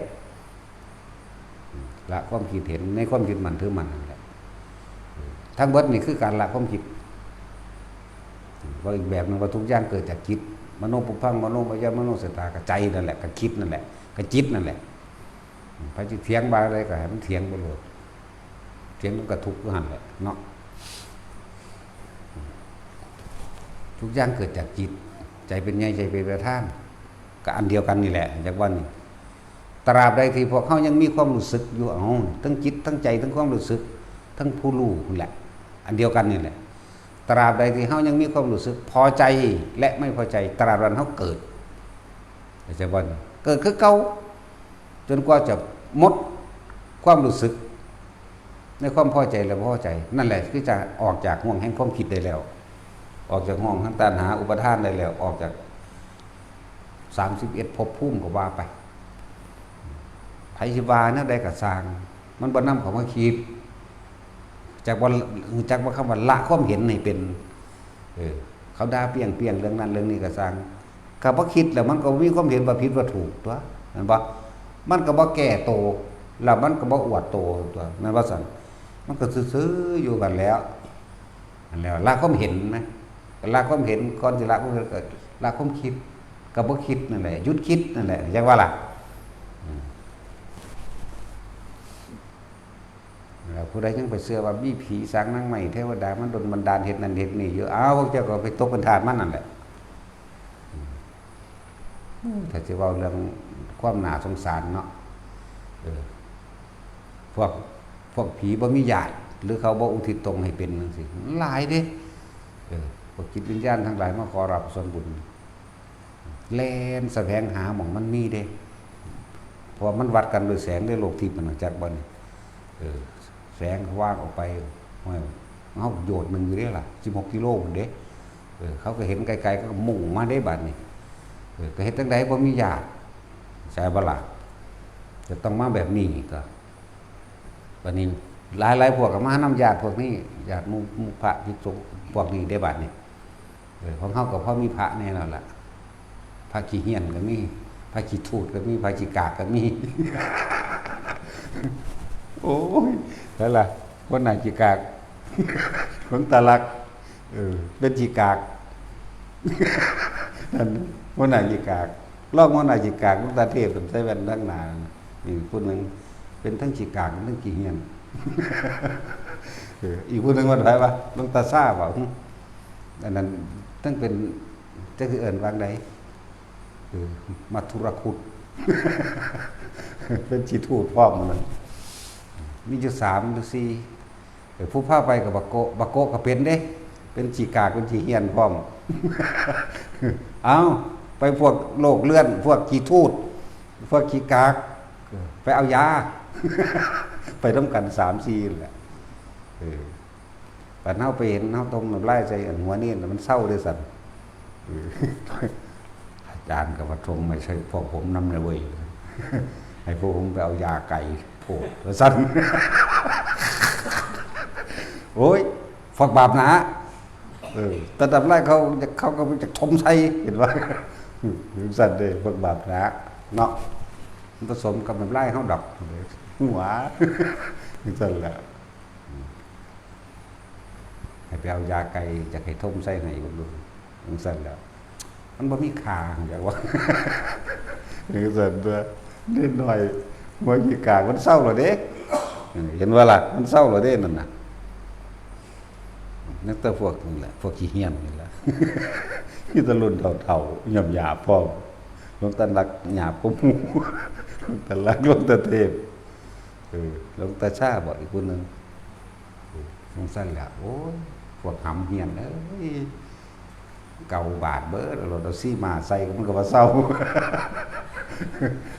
ละความคิดเห็นในความยึดมั่นถือมั่นนั่นแหละ ทั้งเบิดนี่คือการละความคิด ว่าอีกแบบหนึ่งว่าทุกอย่างเกิดจากจิต มโนปุพพัง มโนมยะ มโนสตากะใจนั่นแหละ กะคิดนั่นแหละ กะจิตนั่นแหละ ไผสิเถียงว่าอะไรก็ให้มันเถียงไปโลด เถียงมันก็ทุกข์อยู่หั่นแหละเนาะ ทุกอย่างเกิดจากจิต ใจเป็นใหญ่ ใจเป็นประธาน ก็อันเดียวกันนี่แหละ จักว่านี่ ตราบใดที่พวกเฮายังมีความรู้สึกอยู่ เอ้า ทั้งจิต ทั้งใจ ทั้งความรู้สึก ทั้งผู้รู้นั่นแหละ อันเดียวกันนี่แหละ ตราบใดที่เฮายังมีความรู้สึกพอใจและไม่พอใจ ตราบนั้นเฮาเกิด เข้าใจบ่นี่ เกิดคือเก่า จนกว่าจะหมดความรู้สึก ในความพอใจและบ่พอใจ นั่นแหละคือจะออกจากห่วงแห่งความคิดได้แล้ว ออกจากห่วงแห่งตัณหาอุปาทานได้แล้ว ออกจากสามสิบเอ็ดภพภูมิก็ว่าไป ไผสิว่าแนวใดก็ซ่าง มันบ่นำเข้ามาคิด จักว่า จักว่าคำว่าละความเห็นให้เป็น เออ เขาด่าเปรี้ยงๆ เรื่องนั้นเรื่องนี้ก็ซ่าง ก็บ่คิดแล้วมันก็บ่มีความเห็นว่าผิดว่าถูกตั๊ว แม่นบ่ มันก็บ่แก้โต แล้วมันก็บ่อวดโตตั๊ว แม่นบ่ซั่น มันก็ซื่อๆ อยู่กันแล้ว นั่นแหละ ละความเห็นนะ ละความเห็น ก่อนสิละความเห็นก็ละความคิด ก็บ่คิดนั่นแหละ หยุดคิดนั่นแหละ จักว่าล่ะ อืม แล้วผู้ใดยังไปเชื่อว่ามีผีสางนางไม้เทวดามันดลบันดาลเฮ็ดนั่นเฮ็ดนี่อยู่ อ้าว พวกเจ้าก็ไปตกเป็นทาสมันนั่นแหละ อืม ถ้าสิเว้าเรื่องความน่าสงสารเนาะ เออ พวก พวกผีบ่มีญาติ หรือเขาบ่อุทิศตนให้เป็นจังซี้ หลายเด้ เออ พวกจิตวิญญาณทั้งหลายมาขอรับส่วนบุญ แล่นแสวงหาหม่องมันมีเด้ เพราะว่ามันวัดกันด้วยแสงในโลกทิพย์มันจักบ่นี่ เออ แสงเขาวางออกไป โอ้ย เฮาโยชน์หนึ่งอยู่เด้ล่ะ สิบหกกิโลพุ้นเด้ เออ เขาก็เห็นไกลๆ ก็มุ่งมาได้บัดนี้ เออ ก็เฮ็ดจั่งใดบ่มีญาติ ใช่บ่ล่ะ จะต้องมาแบบนี้ก็ บัดนี้หลายๆ พวกก็มานำญาติพวกนี้ ญาติหมู่ หมู่พระภิกษุพวกนี้ได้บัดนี้ เออ ของเฮาก็พอมีพระแน่แล้วล่ะ พระขี้เฮี้ยนก็มี พระขี้ถูดก็มี พระขี้กากก็มี โอ้ย แล้วล่ะ คนไหนขี้กาก หลวงตาลักษณ์ เออ เป็นขี้กาก นั่น หัวหน้าขี้กาก รองหัวหน้าขี้กาก หลวงตาเทพ ใส่แว่นทั้งหน้า นี่ผู้หนึ่ง เป็นทั้งขี้กาก ทั้งขี้เฮี้ยน เออ อีกผู้หนึ่งว่าไผวะ หลวงตาซ่าบ่ อันนั้น ทั้งเป็น จักสิเอิ้นว่าใด เออ มัทุรคุต เป็นขี้ถูดพร้อมนั่น มีอยู่สามหรือสี่ เออ ผู้พาไปก็บักโกะ บักโกะก็เป็นเด้ เป็นขี้กาก เป็นขี้เฮี้ยนพร้อม เอ้า ไปพวกโรคเลื่อน พวกขี้ถูด พวกขี้กาก เออ ไปเอายา ไปนำกันสามสี่นั่นแหละ เออ บัดเฮาไปเห็น เฮาถมน้ำลายใส่อันหัวเณรน่ะ มันเซาเด้ซั่น เออ อาจารย์ก็ว่า ถมให้ใส่พวกผมนำแหน่เว้ย ให้พวกผมไปเอายาไก่โพด ว่าซั่น โอ้ย พวกบาปหนา เออ แต่น้ำลายเขา เขาก็จะถมใส่ เห็นบ่ ซั่นเด้ พวกบาปหนา เนาะ มันผสมกับน้ำลายเฮาดอก หัว ซั่นแหละ ให้ไปเอายาไก่ อยากให้ถมใส่ให้เบิ่งดู จั่งซั่นแหละ มันบ่มีค่า อยากว่า จั่งซั่นตัว นิดหน่อย หัวขี้กากมันเซาแล้วเด้ เออ เห็นบ่ล่ะ มันเซาแล้วเด้นั่นน่ะ นักแต่พวกนี่แหละ พวกขี้เฮี้ยนนี่แหละ มีแต่รุ่นเฒ่าๆ หยาบๆ พร้อม หลวงตาลักษณ์หยาบกว่าหมู่ หลวงตาลักษณ์ หลวงตาเทพ เออ หลวงตาชาบ่ อีกผู้หนึ่ง เออ จั่งซั่นแหละ โอ้ย พวกหำเฮี้ยนเอ้ย เก่าบาดเบิด เอารถเอาซี่มาใส่มันก็บ่เซา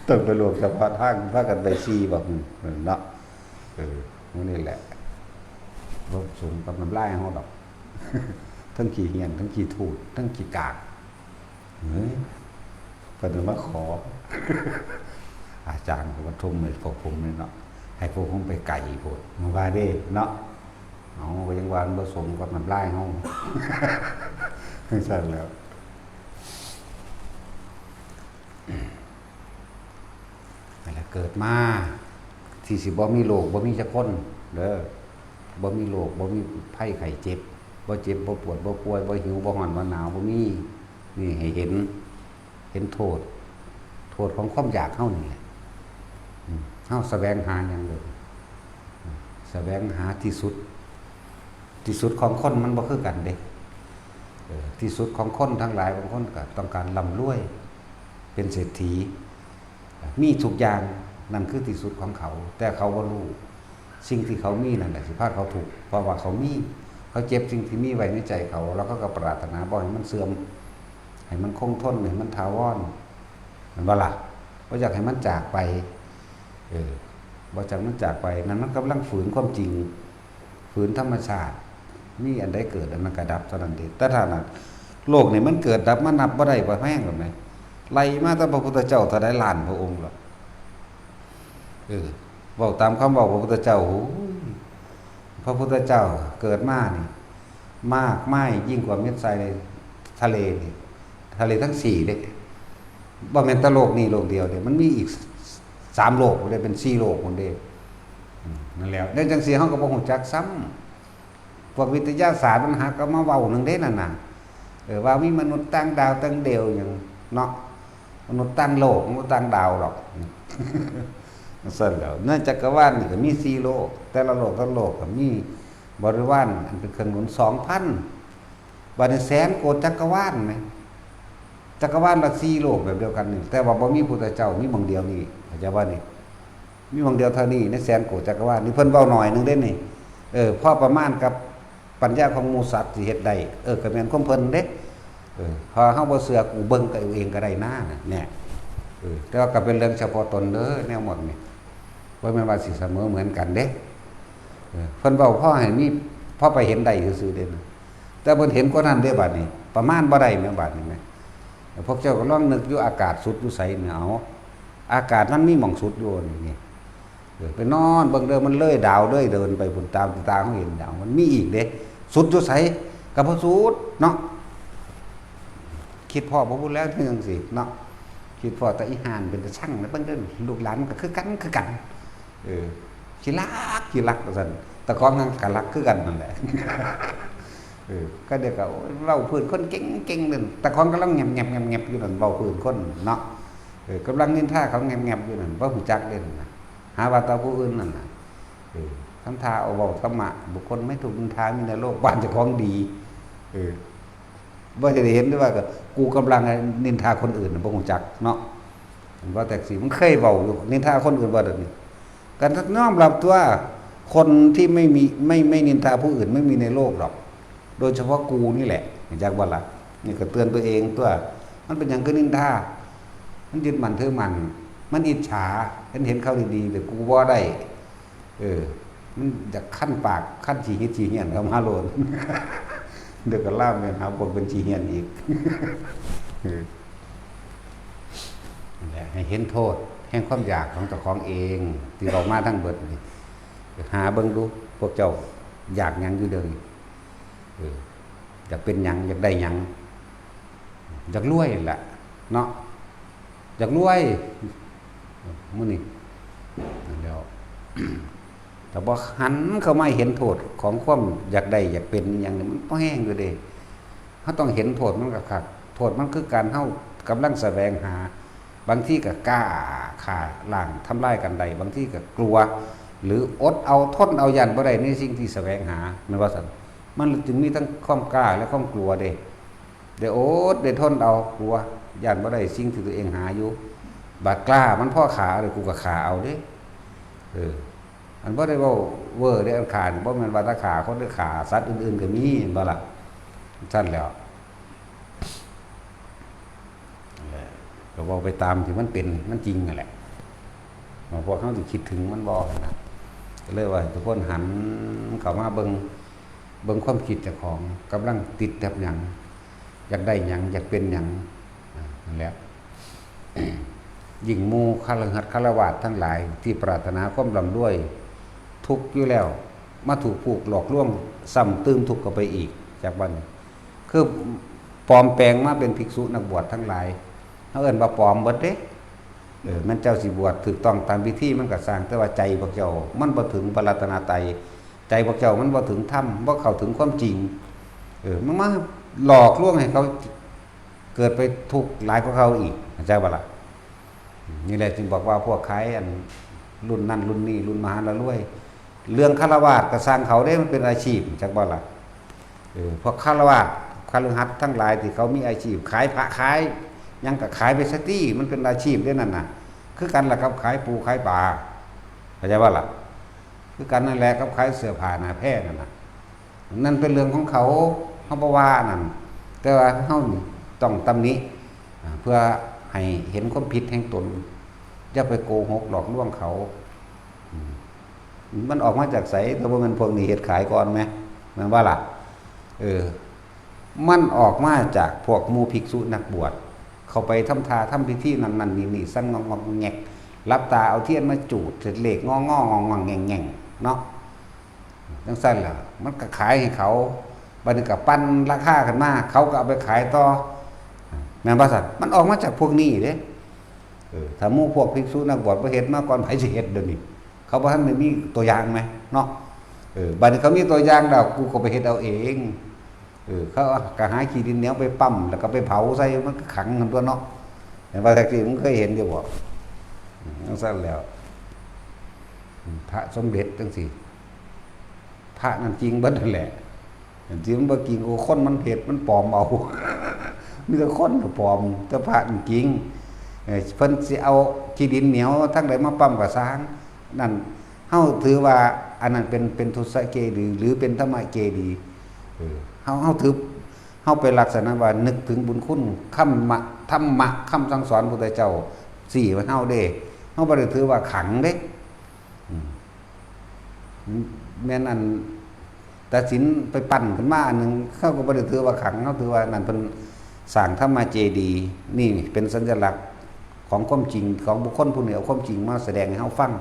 ต้องไปรวมเฉพาะทาง พากันไปซี่บักหนึ่งเนาะ เออ มื้อนี้แหละ บ่สมกับน้ำลายเฮาดอก ทั้งขี้เฮี้ยน ทั้งขี้ถูด ทั้งขี้กาก เฮ้ย เพิ่นมาขอ อาจารย์ก็มาทุ่มให้พวกผมเลยเนาะ ให้พวกผมไปไกลโพด มาว่าเด้เนาะ เอา ก็ยังว่ามันบ่สมกับน้ำลายเฮา จั่งซั่นแหล้ว นั่นแหละ เกิดมา ที่สิบ่มีโรค บ่มีจักคนเด้อ บ่มีโรค บ่มีภัยไข้เจ็บ บ่เจ็บ บ่ปวด บ่ป่วย บ่หิว บ่ร้อน บ่หนาว บ่มี นี่ให้เห็น เห็นโทษ โทษของความอยากเฮานี่แหละ อืม เฮาแสวงหาหยังเลย อืม แสวงหาที่สุด ที่สุดของคนมันบ่คือกันเด้ เออ ที่สุดของคนทั้งหลาย บางคนก็ต้องการร่ำรวย เป็นเศรษฐี มีทุกอย่าง นั่นคือที่สุดของเขา แต่เขาบ่รู้ สิ่งที่เขามีนั่นแหละสิพาเขาทุกข์ เพราะว่าเขามี เขาเก็บสิ่งที่มีไว้ในใจเขา แล้วเขาก็ปรารถนาบ่ให้มันเสื่อม ให้มันคงทน ให้มันถาวร แม่นบ่ล่ะ บ่อยากให้มันจากไป เออ บ่อยากมันจากไป นั่นมันกำลังฝืนความจริง ฝืนธรรมชาติ มีอันใดเกิดอันนั้นก็ดับเท่านั้นเด้ แต่ถ้านั้น โลกนี่มันเกิดดับมานับบ่ได้บ่แฮงหรอกแหม ไล่มาแต่พระพุทธเจ้าเท่าใดล้านพระองค์หรอก เออ เว้าตามคำเว้าพระพุทธเจ้า โอ้ย พระพุทธเจ้าเกิดมานี่ มากมายยิ่งกว่าเม็ดทรายในทะเลนี่ ทะเลทั้งสี่เด้ บ่แม่นแต่โลกนี้โลกเดียวเด้ มันมีอีกสามโลกพุ้นเด้ เป็นสี่โลกพุ้นเด้ อืม นั่นแหละ ในจั่งซี้เฮาก็บ่ฮู้จักซ้ำ พวกวิทยาศาสตร์มันหาก็มาเว้าหนึ่งเด้นั่นน่ะ เออ ว่ามีมนุษย์ต่างดาวต่างเดวหยังเนาะ มนุษย์ต่างโลก มนุษย์ต่างดาวหรอก ซั่นแหล้ว ในจักรวาลนี่ก็มีสี่โลก แต่ละโลก แต่ละโลกก็มีบริวารอันเป็นเครื่องหนุนสองพัน บัดนี้แสนโกฏจักรวาลแหม จักรวาลละสี่โลกแบบเดียวกันนี่ แต่ว่าบ่มีพุทธเจ้า มีหม่องเดียวนี่ เข้าใจบ่นี่ มีหม่องเดียวเท่านี้ ในแสนโกฏจักรวาลนี่ เพิ่นเว้าหน่อยหนึ่งเด้นี่ เออ พอประมาณกับปัญญาของหมู่สัตว์สิเฮ็ดได้ เออ ก็แม่นความเพิ่นเด้ เออ พอเฮาบ่เชื่อกูเบิ่งก็เอาเองก็ได้นะ เนี่ย เออ แต่ว่าก็เป็นเรื่องเฉพาะตนเด้อ แนวหมดนี่ บ่แม่นว่าสิเสมอเหมือนกันเด้ เออ เพิ่นเว้าพอให้มี พอไปเห็นได้ซื่อๆเด้นะ แต่เพิ่นเห็นกว่านั้นเด้ บัดนี้ ประมาณบ่ได้แหม บัดนี้แหม พวกเจ้าก็ลองนึกอยู่ อากาศสุดอยู่ไสเนี่ย เอา อากาศมันมีหม่องสุดอยู่นี่ นี่ เออ ไปนอนเบิ่งเด้อ มันเลยดาวเลยเดินไปพุ้น ตามตาเฮาเห็นดาว มันมีอีกเด้ สุดอยู่ไส ก็บ่สุดเนาะ คิดพ้อบ่พูดแล้วเรื่องสิเนาะ คิดพ้อแต่อีห่านเป็นตาช่างนะ เบิ่งเด้อ ลูกหลานมันก็คือกัน คือกัน เออ ขี้ลัก ขี้ลักว่าซั่น แต่ของนั้นก็ลักคือกันนั่นแหละ เออ ก็เดี๋ยวก็ โอ้ย เว้าพื้นคนเก่งๆนั่น แต่ของกำลังแงบๆๆๆอยู่นั่น เว้าพื้นคนเนาะ เออ กำลังนินทาเขาแงบๆอยู่นั่น บ่ฮู้จักเด้นั่นน่ะ หาว่าแต่ผู้อื่นนั่นน่ะ เออ ทำท่าเอาเว้าธรรมะ บุคคลไม่ถูกนินทามีในโลก บ้านเจ้าของดี เออ บ่จะได้เห็นได้ว่าก็ กูกำลังนินทาคนอื่นน่ะ บ่ฮู้จักเนาะ มันว่าแต่สิ มันเคยเว้าอยู่ นินทาคนอื่นว่าเดี๋ยวนี้ การยอมรับตัว คนที่ไม่มี ไม่ ไม่นินทาผู้อื่นไม่มีในโลกหรอก โดยเฉพาะกูนี่แหละ อยากว่าละ นี่ก็เตือนตัวเองตัว มันเป็นหยังคือนินทา มันยึดมั่นถือมั่น มันอิจฉา เห็น เห็นเขาดีๆ แต่กูบ่ได้ เออ มันอยากคันปาก คันขี้หิดขี้เหียนเข้ามาโลด เดี๋ยวก็ล่ามเนี่ยหาพวกเป็นขี้เหียนอีก เออ นั่นแหละ ให้เห็นโทษแห่งความอยากของเจ้าของเอง ที่เว้ามาทั้งเบิดนี่ หาเบิ่งดู พวกเจ้าอยากหยังอยู่เดี๋ยวนี้ เออ อยากเป็นหยัง อยากได้หยัง อยากรวยนั่นแหละ เนาะ อยากรวย มื้อนี้ นั่นแหล้ว แต่บ่หันเข้ามาเห็นโทษของความอยากได้อยากเป็นอิหยังนี่ มันบ่แฮงอยู่เด้ เฮาต้องเห็นโทษมันคักๆ โทษมันคือการเฮากำลังแสวงหา บางทีก็กล้าฆ่าล้างทำลายกันได้ บางทีก็กลัว หรืออดเอาทนเอา ย้านบ่ได้ในสิ่งที่แสวงหา แม่นว่าซั่น มันจึงมีทั้งความกล้าและความกลัวเด้ ได้อดได้ทนเอา กลัว ย้านบ่ได้สิ่งที่ตัวเองหาอยู่ บาดกล้ามันพอฆ่าเลย กูก็ฆ่าเอาเด้ เออ อันบ่ได้เว้าเวอร์เด้ อันฆ่านี่บ่แม่นว่าแต่ฆ่าคนเด้ ฆ่าสัตว์อื่นๆก็มี แม่นบ่ล่ะ ซั่นแหล้ว นั่นแหละ ก็เว้าไปตามที่มันเป็น มันจริงนั่นแหละ พวกเฮาสิคิดถึงมันบ่นะ ก็เลยว่าให้ทุกคนหันเข้ามาเบิ่ง เบิ่งความคิดเจ้าของ กำลังติดกับหยัง อยากได้หยัง อยากเป็นหยัง อ่า นั่นแหละ ยิ่งหมู่คฤหัสถ์ฆราวาสทั้งหลายที่ปรารถนาความร่ำรวย ทุกข์อยู่แล้ว มาถูกผูกหลอกลวง ซ้ำตื่มทุกข์เข้าไปอีก จากบัดนี้ คือปลอมแปลงมาเป็นภิกษุนักบวชทั้งหลาย เฮาเอิ้นว่าปลอมเบิดเด้ เออ แม่นเจ้าสิบวชถูกต้องตามพิธีมันก็ซ่าง แต่ว่าใจพวกเจ้ามันบ่ถึงพระรัตนตรัย ใจพวกเจ้ามันบ่ถึงธรรม บ่เข้าถึงความจริง เออ มันมาหลอกลวงให้เขาเกิดไปทุกข์หลายกว่าเขาอีก เข้าใจบ่ล่ะ? นี่แหละจึงบอกว่าพวกขายอันรุ่นนั่นรุ่นนี้ รุ่นมหาละรวย เรื่องฆราวาสก็ซ่างเขาเด้ มันเป็นอาชีพ จักบ่ล่ะ? เออ พวกฆราวาส คฤหัสถ์ทั้งหลายที่เขามีอาชีพขายพระขายหยังก็ขายไปซะตี้ มันเป็นอาชีพเด้นั่นน่ะ คือกันล่ะกับขายปูขายปลา เข้าใจบ่ล่ะ? คือกันนั่นแหละกับขายเสื้อผ้าหน้าแพร่นั่นน่ะ นั่นเป็นเรื่องของเขา เฮาบ่ว่านั่น แต่ว่าเฮานี่ต้องตำหนิ อ่า เพื่อให้เห็นความผิดแห่งตน อย่าไปโกหกหลอกลวงเขา อืม มันออกมาจากไส ถ้าบ่แม่นพวกนี้เฮ็ดขายก่อนแหม แม่นบ่ล่ะ? เออ มันออกมาจากพวกหมู่ภิกษุนักบวช เข้าไปทำท่าทำพิธีนั่นนั่นนี่นี่ สั่งงอกงอกแงก หลับตาเอาเทียนมาจูด เลขงององององแงงแงงเนาะ จั่งซั่นล่ะ มันก็ขายให้เขา บัดนี้ก็ปั่นราคาขึ้นมา เขาก็เอาไปขายต่อ แม่นบ่ซั่น? มันออกมาจากพวกนี้เด้ เออ ถ้าหมู่พวกภิกษุนักบวชบ่เฮ็ดมาก่อน ไผสิเฮ็ดเดี๋ยวนี้? เขาบ่ทันได้มีตัวอย่างแหมเนาะ เออ บัดนี้เขามีตัวอย่างแล้ว กูก็ไปเฮ็ดเอาเอง เออ เขาก็หาขี้ดินเหนียวไปปั๊ม แล้วก็ไปเผาใส่ มันก็ขังกันตั๊วเนาะ เห็นบ่ แท็กซี่ มึงเคยเห็นอยู่บ่? อืม จั่งซั่นแล้ว อืม พระสมเด็จจั่งซี้ พระนั่นจริงเบิดนั่นแหละ อันที่มันบ่จริงก็คนมันเฮ็ดมันปลอมเอา มีแต่คนปลอม แต่พระนี่จริง เอ่อ เพิ่นสิเอาขี้ดินเหนียวทางใดมาปั๊มก็ซ่าง นั่น เฮาถือว่าอันนั้นเป็น เป็นทุสเจดีย์ หรือเป็นธรรมเจดีย์ เออ เฮา เฮาถือ เฮาไปลักษณะว่านึกถึงบุญคุณ คำมะ ธรรมะ คำสั่งสอนพระพุทธเจ้า สี่มันเฮาเด้ เฮาบ่ได้ถือว่าขังเด้ อืม แม่นอันตัดสินไปปั้นขึ้นมาอันหนึ่ง เขาก็บ่ได้ถือว่าขัง เขาถือว่านั่นเพิ่นสร้างธรรมเจดีย์ นี่เป็นสัญลักษณ์ของความจริงของบุคคลผู้นี้ เอาความจริงมาแสดงให้เฮาฟัง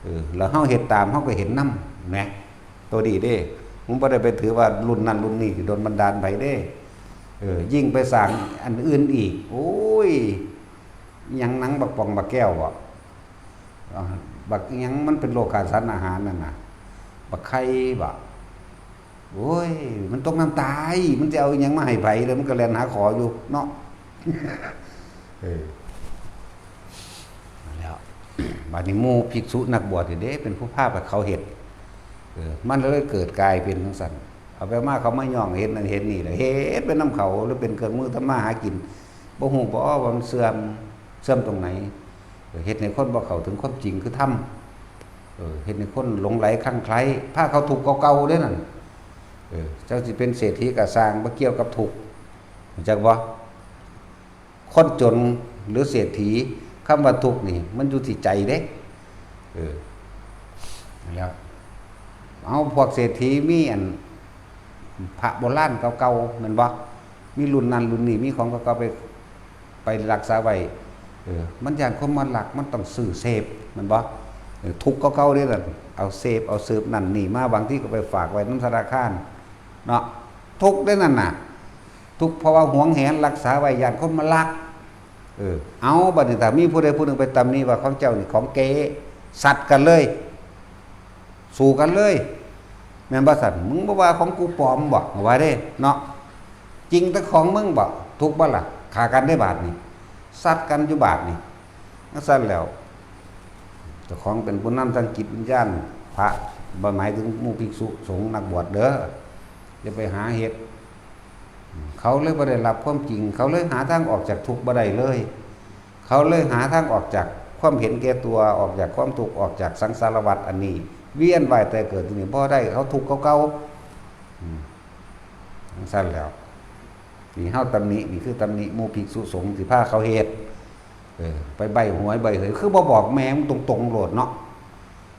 เออ แล้วเฮาเฮ็ดตาม เฮาก็เห็นนำ แหม ตัวดีเด้ มันบ่ได้ไปถือว่ารุ่นนั้นรุ่นนี้โดนบันดาลไผเด้ เออ ยิ่งไปสร้างอันอื่นอีก โอ้ย อิหยังหนังบักป่องบักแก้วบ่ อ่า บักอิหยังมันเป็นโลกาสารอาหารนั่นน่ะ บักไข่บ่ โอ้ย มันตกน้ำตาย มันจะเอาอิหยังมาให้ไผ แล้วมันก็แล่นหาขออยู่เนาะ เออ นั่นแหล้ว บัดนี้หมู่ภิกษุนักบวชนี่เด้ เป็นผู้พาไปเขาเฮ็ด เออ มันเลยเกิดกลายเป็นจังซั่น เอาไปมาเขามาย่องเฮ็ดนั่นเฮ็ดนี่แหละ เฮ็ดไปนำเขา หรือเป็นเครื่องมือทำมาหากิน บ่ฮู้บ่ว่ามันเสื่อม เสื่อมตรงไหน เออ เฮ็ดให้คนบ่เข้าถึงความจริงคือธรรม เออ เฮ็ดให้คนหลงใหลคลั่งไคล้ พาเขาทุกข์เก่าๆเด้นั่น เออ เจ้าสิเป็นเศรษฐีก็ซ่าง บ่เกี่ยวกับทุกข์ รู้จักบ่ คนจนหรือเศรษฐี คำว่าทุกข์นี่ มันอยู่ที่ใจเด้ เออ นั่นแหล้ว เอาพวกเศรษฐีมีอัน พระโบราณเก่าๆ แม่นบ่ มีรุ่นนั้นรุ่นนี้ มีของเก่าๆ ไป ไปรักษาไว้ เออ มันย้านคนมาลัก มันต้องซื้อเสพ แม่นบ่ เออ ทุกข์เก่าๆเด้นั่น เอาเสพ เอาสืบนั่นนี่มา บางทีก็ไปฝากไว้นำธนาคาร เนาะ ทุกข์เด้นั่นน่ะ ทุกข์เพราะว่าหวงแหนรักษาไว้ ย้านคนมาลัก เออ เอา บัดนี้ถ้ามีผู้ใดผู้หนึ่งไปตำหนิว่าของเจ้านี่ของเก๊ ซัดกันเลย สู้กันเลย แม่นบ่ซั่น มึงบ่ว่าของกูปลอมบ่ ว่าเด้ เนาะ จริงแต่ของมึงบ่ ถูกบ่ล่ะ ฆ่ากันได้บาดนี่ ซัดกันอยู่บาดนี่ จั่งซั่นแหล้ว เจ้าของเป็นผู้นำทางจิตวิญญาณ พระ บ่หมายถึงหมู่ภิกษุสงฆ์นักบวชเด้อ อย่าไปหาเฮ็ด เขาเลยบ่ได้รับความจริง เขาเลยหาทางออกจากทุกข์บ่ได้เลย เขาเลยหาทางออกจากความเห็นแก่ตัว ออกจากความทุกข์ ออกจากสังสารวัฏอันนี้ เวียนว่ายแต่เกิดอยู่นี่บ่ได้ เขาทุกข์เก่าๆ อืม จั่งซั่นแหล้ว นี่เฮาตำหนิ นี่คือตำหนิหมู่ภิกษุสงฆ์ที่พาเขาเฮ็ด เออ ไปใบ้หวยใบ้หวย คือบ่บอกแม่มึงตรงๆโลดเนาะ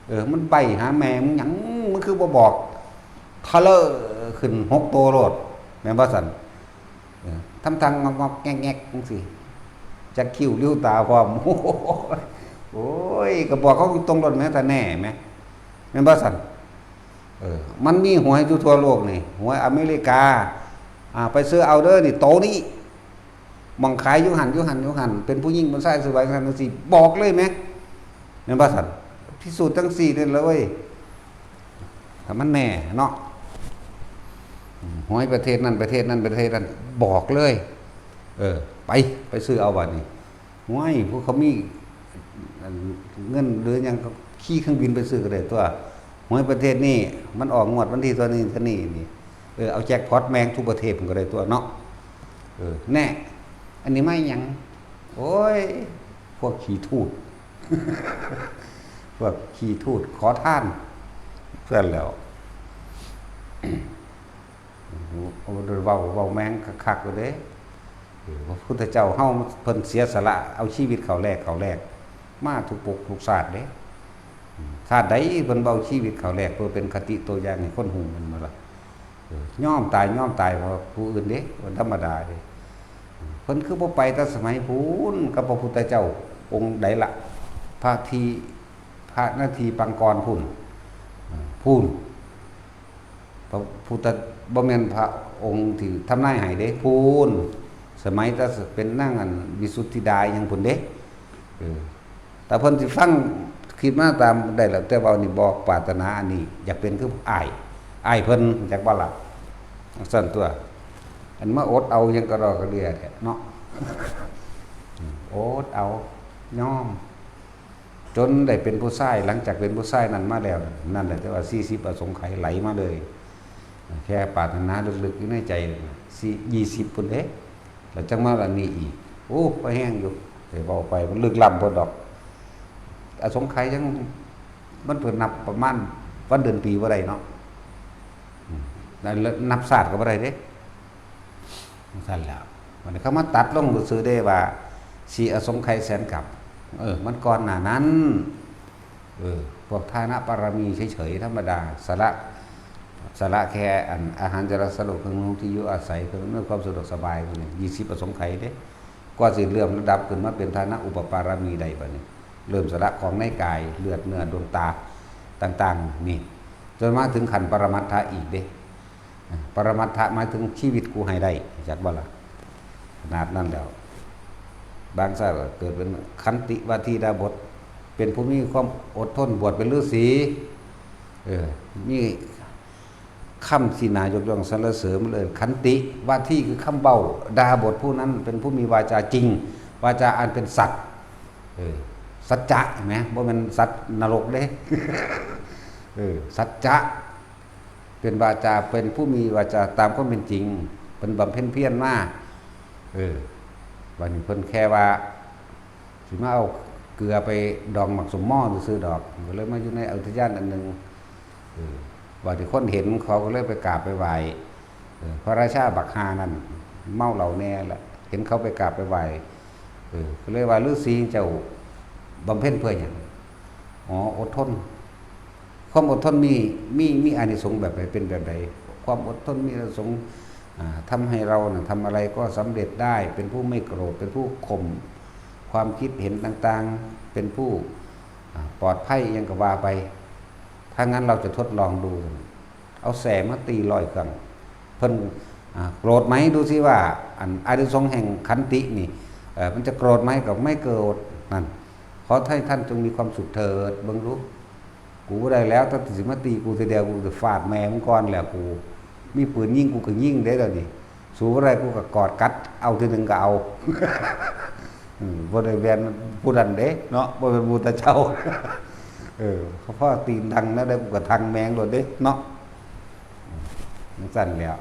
เออ มันใบ้หาแม่มึงหยัง มึงคือบ่บอก ทะเลอขึ้นหกโตโลด แม่นบ่ซั่น เออ ทำทางงอกๆแงกๆจั่งซี้ จักคิ้วริ้วตาพร้อม โอ้ย ก็บอกเขาตรงโลดแหม ถ้าแน่แหม แม่นบ่ซั่น เออ มันมีหวยอยู่ทั่วโลกนี่ หวยอเมริกา อ่า ไปซื้อเอาเด้อนี่ โตนี้ หม่องขายอยู่หั่น อยู่หั่น อยู่หั่น เป็นผู้หญิงผู้ชายซื้อไว้จั่งซั่นจั่งซี้ บอกเลยแหม แม่นบ่ซั่น พิสูจน์จั่งซี้นี่แหละเว้ย ถ้ามันแน่เนาะ อืม หวยประเทศนั้นประเทศนั้นประเทศนั้น บอกเลย เออ ไป ไปซื้อเอาบัดนี้ ห้วย พวกเขามี อัน เงินหรือหยังก็ขี่เครื่องบินไปซื้อก็ได้ตั๊ว หวยประเทศนี้มันออกงวดวันที่เท่านี้เท่านี้นี่ เออ เอาแจ็คพอตแม่งทุกประเทศมันก็ได้ตั๊วเนาะ เออ แน่ อันนี้มาหยัง โอ้ย พวกขี้ถูด พวกขี้ถูดขอทาน ซั่นแหล้ว โอ้ เว้า เว้าแม่งคักๆอยู่เด้ เออ พระพุทธเจ้าเฮาเพิ่นเสียสละเอาชีวิตเขาแลก เขาแลก มาทุกภพทุกชาติเด้ อืม ชาติใดเพิ่นบ่เอาชีวิตเขาแลก เพื่อเป็นคติตัวอย่างให้คนฮู้ แม่นบ่ล่ะ เออ ยอมตาย ยอมตายเพราะผู้อื่นเด้ บ่ธรรมดาเด้ เพิ่นคือบ่ไปแต่สมัยพู้นกับพระพุทธเจ้าองค์ใดล่ะ พระที พระนาทีปังกรพู้น พู้น พระพุทธ บ่แม่นพระองค์ที่ทำนายให้เด้ พู้น สมัยแต่เป็นนางอันวิสุทธิดาอิหยังพู้นเด้ เออ แต่เพิ่นสิฟัง คิดมาตามได้แล้ว แต่ว่านี่บ่ปรารถนาอันนี้ อยากเป็นคืออ้าย อ้ายเพิ่น จักบ่ล่ะ ซั่นตั๊ว อันมาอดเอาหยังกะดอกกะเดื่อแท้เนาะ อดเอา ยอม จนได้เป็นผู้ชาย หลังจากเป็นผู้ชายนั้นมาแล้ว นั่นแหละ แต่ว่าสี่สิบอสงไขยไหลมาเลย แค่ปรารถนาลึกๆอยู่ในใจ สี่ ยี่สิบพู้นเด้ แล้วจั่งมาอันนี้อีก โอ้ ก็แฮงอยู่ แต่เว้าไปมันลึกล้ำโพดดอก อสงไขยยัง มันเพิ่นนับประมาณวันเดือนปีบ่ได้เนาะ อืม แล้วนับชาติก็บ่ได้เด้ จั่งซั่นแหล้ว มันเขามาตัดลงซื่อๆเด้ว่า สี่อสงไขยแสนกัป เออ มันก่อนหน้านั้น เออ พวกทานปารมีเฉยๆ ธรรมดา สละ สละแค่อันอาหารจรสโลก เครื่องนุ่งที่อยู่อาศัย เครื่องอำนวยความสะดวกสบายพวกนี้ ยี่สิบอสงไขยเด้ กว่าสิเริ่มระดับขึ้นมาเป็นทานะอุปปารมีได้บัดนี้ เริ่มสละของในกาย เลือดเนื้อดวงตาต่างๆ นี่ จนมาถึงขั้นปรมัตถะอีกเด้ อ่ะ ปรมัตถะหมายถึงชีวิตกูให้ได้ จักบ่ล่ะ ขนาดนั้นแล้ว บางชาติก็เกิดเป็นขันติวาทีดาบส เป็นผู้มีความอดทน บวชเป็นฤาษี เออ มีคำที่น่ายกย่องสรรเสริญเลย ขันติวาทีคือคำเว้า ดาบสผู้นั้นเป็นผู้มีวาจาจริง วาจาอันเป็นสัตย์ เออ สัจจะ เห็นไหม บ่แม่นสัตว์นรกเด้ เออ สัจจะ เป็นวาจา เป็นผู้มีวาจาตามความเป็นจริง เป็นบำเพ็ญเพียรมา เออ วันนี้เพิ่นแค่ว่า สิมาเอาเกลือไปดองหมากสมหม้อซื่อๆดอก ก็เลยมาอยู่ในอุทยานอันหนึ่ง เออ วันที่คนเห็นเขาก็เลยไปกราบไปไหว้ เออ พระราชาบักฮานั่น เมาเหล้าแน่ละ เห็นเขาไปกราบไปไหว้ เออ ก็เลยว่าฤาษีเจ้าบำเพ็ญเพื่อหยัง อ๋อ อดทน ความอดทนมี มี มีอานิสงส์แบบใด เป็นแบบใด ความอดทนมีอานิสงส์ อ่า ทำให้เราน่ะทำอะไรก็สำเร็จได้ เป็นผู้ไม่โกรธ เป็นผู้ข่มความคิดเห็นต่างๆ เป็นผู้ อ่า ปลอดภัยอิหยังก็ว่าไป ถ้างั้นเราจะทดลองดู เอาแส้มาตีร้อยครั้ง เพิ่น อ่า โกรธไหม ดูสิว่า อัน อานิสงส์แห่งขันตินี่ เอ่อ มันจะโกรธไหม ก็ไม่โกรธ นั่น ขอให้ท่านจงมีความสุขเถิด เบิ่งดู กูบ่ได้แล้ว ถ้าสิมาตีกูทีเดียว กูจะฟาดแม่มึงก่อนแหละ กู มีปืนยิง กูก็ยิงเด้เดี๋ยวนี้ สู้บ่ได้ กูก็กอดกัด เอาทีหนึ่งก็เอา อืม บ่ได้แม่นผู้นั้นเด้เนาะ บ่เป็นพุทธเจ้า เออ เขาพอตีนดังแล้วได้ กูก็ทังแมงโลดเด้เนาะ อืม จั่งซั่นแหล้ว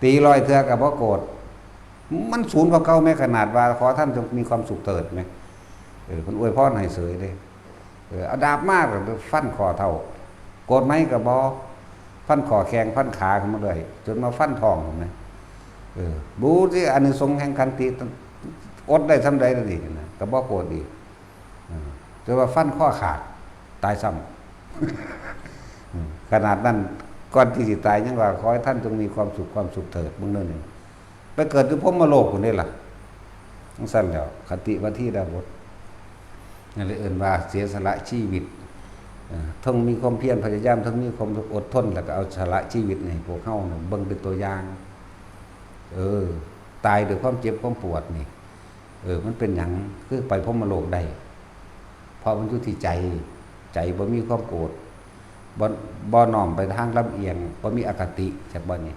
ตีร้อยเทื่อก็บ่โกรธ มันศูนย์กว่าเก่าแม้ ขนาดว่าขอท่านจงมีความสุขเถิดแม้ เออ เพิ่นอวยพรให้เสยเด้ เออ เอาดาบมาก็ฟันข้อเท้า โกรธไหมก็บ่ ฟันข้อแข้ง ฟันขาขึ้นมาเรื่อย จนมาฟันท้องนะ เออ ดูสิ อานิสงส์แห่งขันติ อดได้ส่ำใดแล้วนี่นะ ก็บ่โกรธอีก เออ จนว่าฟันข้อขาด ตายซ้ำ อืม ขนาดนั้น ก่อนที่สิตายยังว่า ขอให้ท่านจงมีความสุข ความสุขเถิด เบิ่งเด้อนี่ ไปเกิดอยู่พรหมโลกพุ้นเด้ล่ะ จั่งซั่นแหล้ว ขันติวาทีดาบส นั่นเลยเอิ้นว่าเสียสละชีวิต เอ่อ ทั้งมีความเพียรพยายาม ทั้งมีความอดทน แล้วก็เอาสละชีวิตนี่ให้พวกเฮาน่ะเบิ่งเป็นตัวอย่าง เออ ตายด้วยความเจ็บความปวดนี่ เออ มันเป็นหยัง คือไปพรหมโลกได้ เพราะมันอยู่ที่ใจ ใจบ่มีความโกรธ บ่ บ่น้อมไปทางลำเอียง บ่มีอคติ จักบ่นี่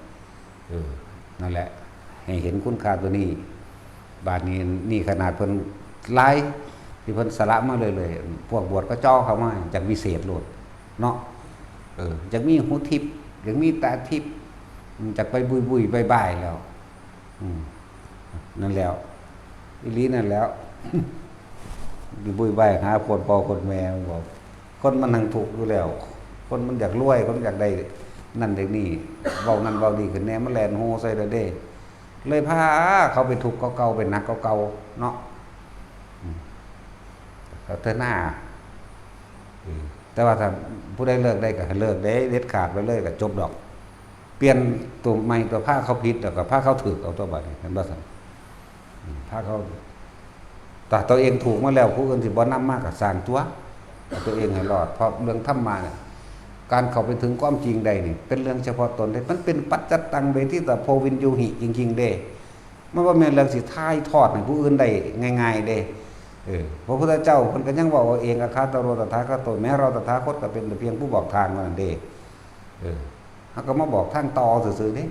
เออ นั่นแหละ ให้เห็นคุณค่าตัวนี้ บาดนี้ นี่ขนาดเพิ่นหลาย ที่เพิ่นสละมาเรื่อยๆ พวกบวชก็จ่อเข้ามา จักวิเศษโลดเนาะ เออ จักมีหูทิพย์ จักมีตาทิพย์ จักไปบุยๆ บ่ายๆ แล้ว อืม นั่นแหล้ว อีหลีนั่นแหล้ว บุยๆ บ่ายหาโคตรพ่อโคตรแม่ บอก คนมันนั่งทุกข์อยู่แล้ว คนมันอยากรวย คนอยากได้นั่นได้นี่ เว้านั่นเว้านี่ขึ้นแน่ มันแล่นโฮใส่แล้วเด้ เลยพาเขาไปทุกข์กว่าเก่า ไปหนักกว่าเก่าเนาะ อืม เขาเทินหน้า อืม แต่ว่าถ้าผู้ใดเลิกได้ก็ให้เลิกเด้ เด็ดขาดไปเลยก็จบดอก เปลี่ยนตัวใหม่ ตัวพาเขาผิด แล้วก็พาเขาถูกเอาตัวบัดนี้ เห็นบ่ซั่น อืม พาเขา ถ้าตัวเองถูกมาแล้ว ผู้อื่นสิบ่นำมาก็ซ่างตัว เอาตัวเองให้รอด เพราะเรื่องธรรมะเนี่ย การเข้าไปถึงความจริงได้นี่ เป็นเรื่องเฉพาะตนเด้ มันเป็นปัจจัตตัง เวทิตาโพ วิญญูหิ จริงๆ เด้ มันบ่แม่นเรื่องสิถ่ายทอดให้ผู้อื่นได้ง่ายๆ เด้ เออ พระพุทธเจ้าเพิ่นก็ยังเว้าเอาเอง อัคคาตโร ตถาคโต แม้เราตถาคตก็เป็นแต่เพียงผู้บอกทางเท่านั้นเด้ เออ เฮาก็มาบอกทางต่อซื่อๆ เด้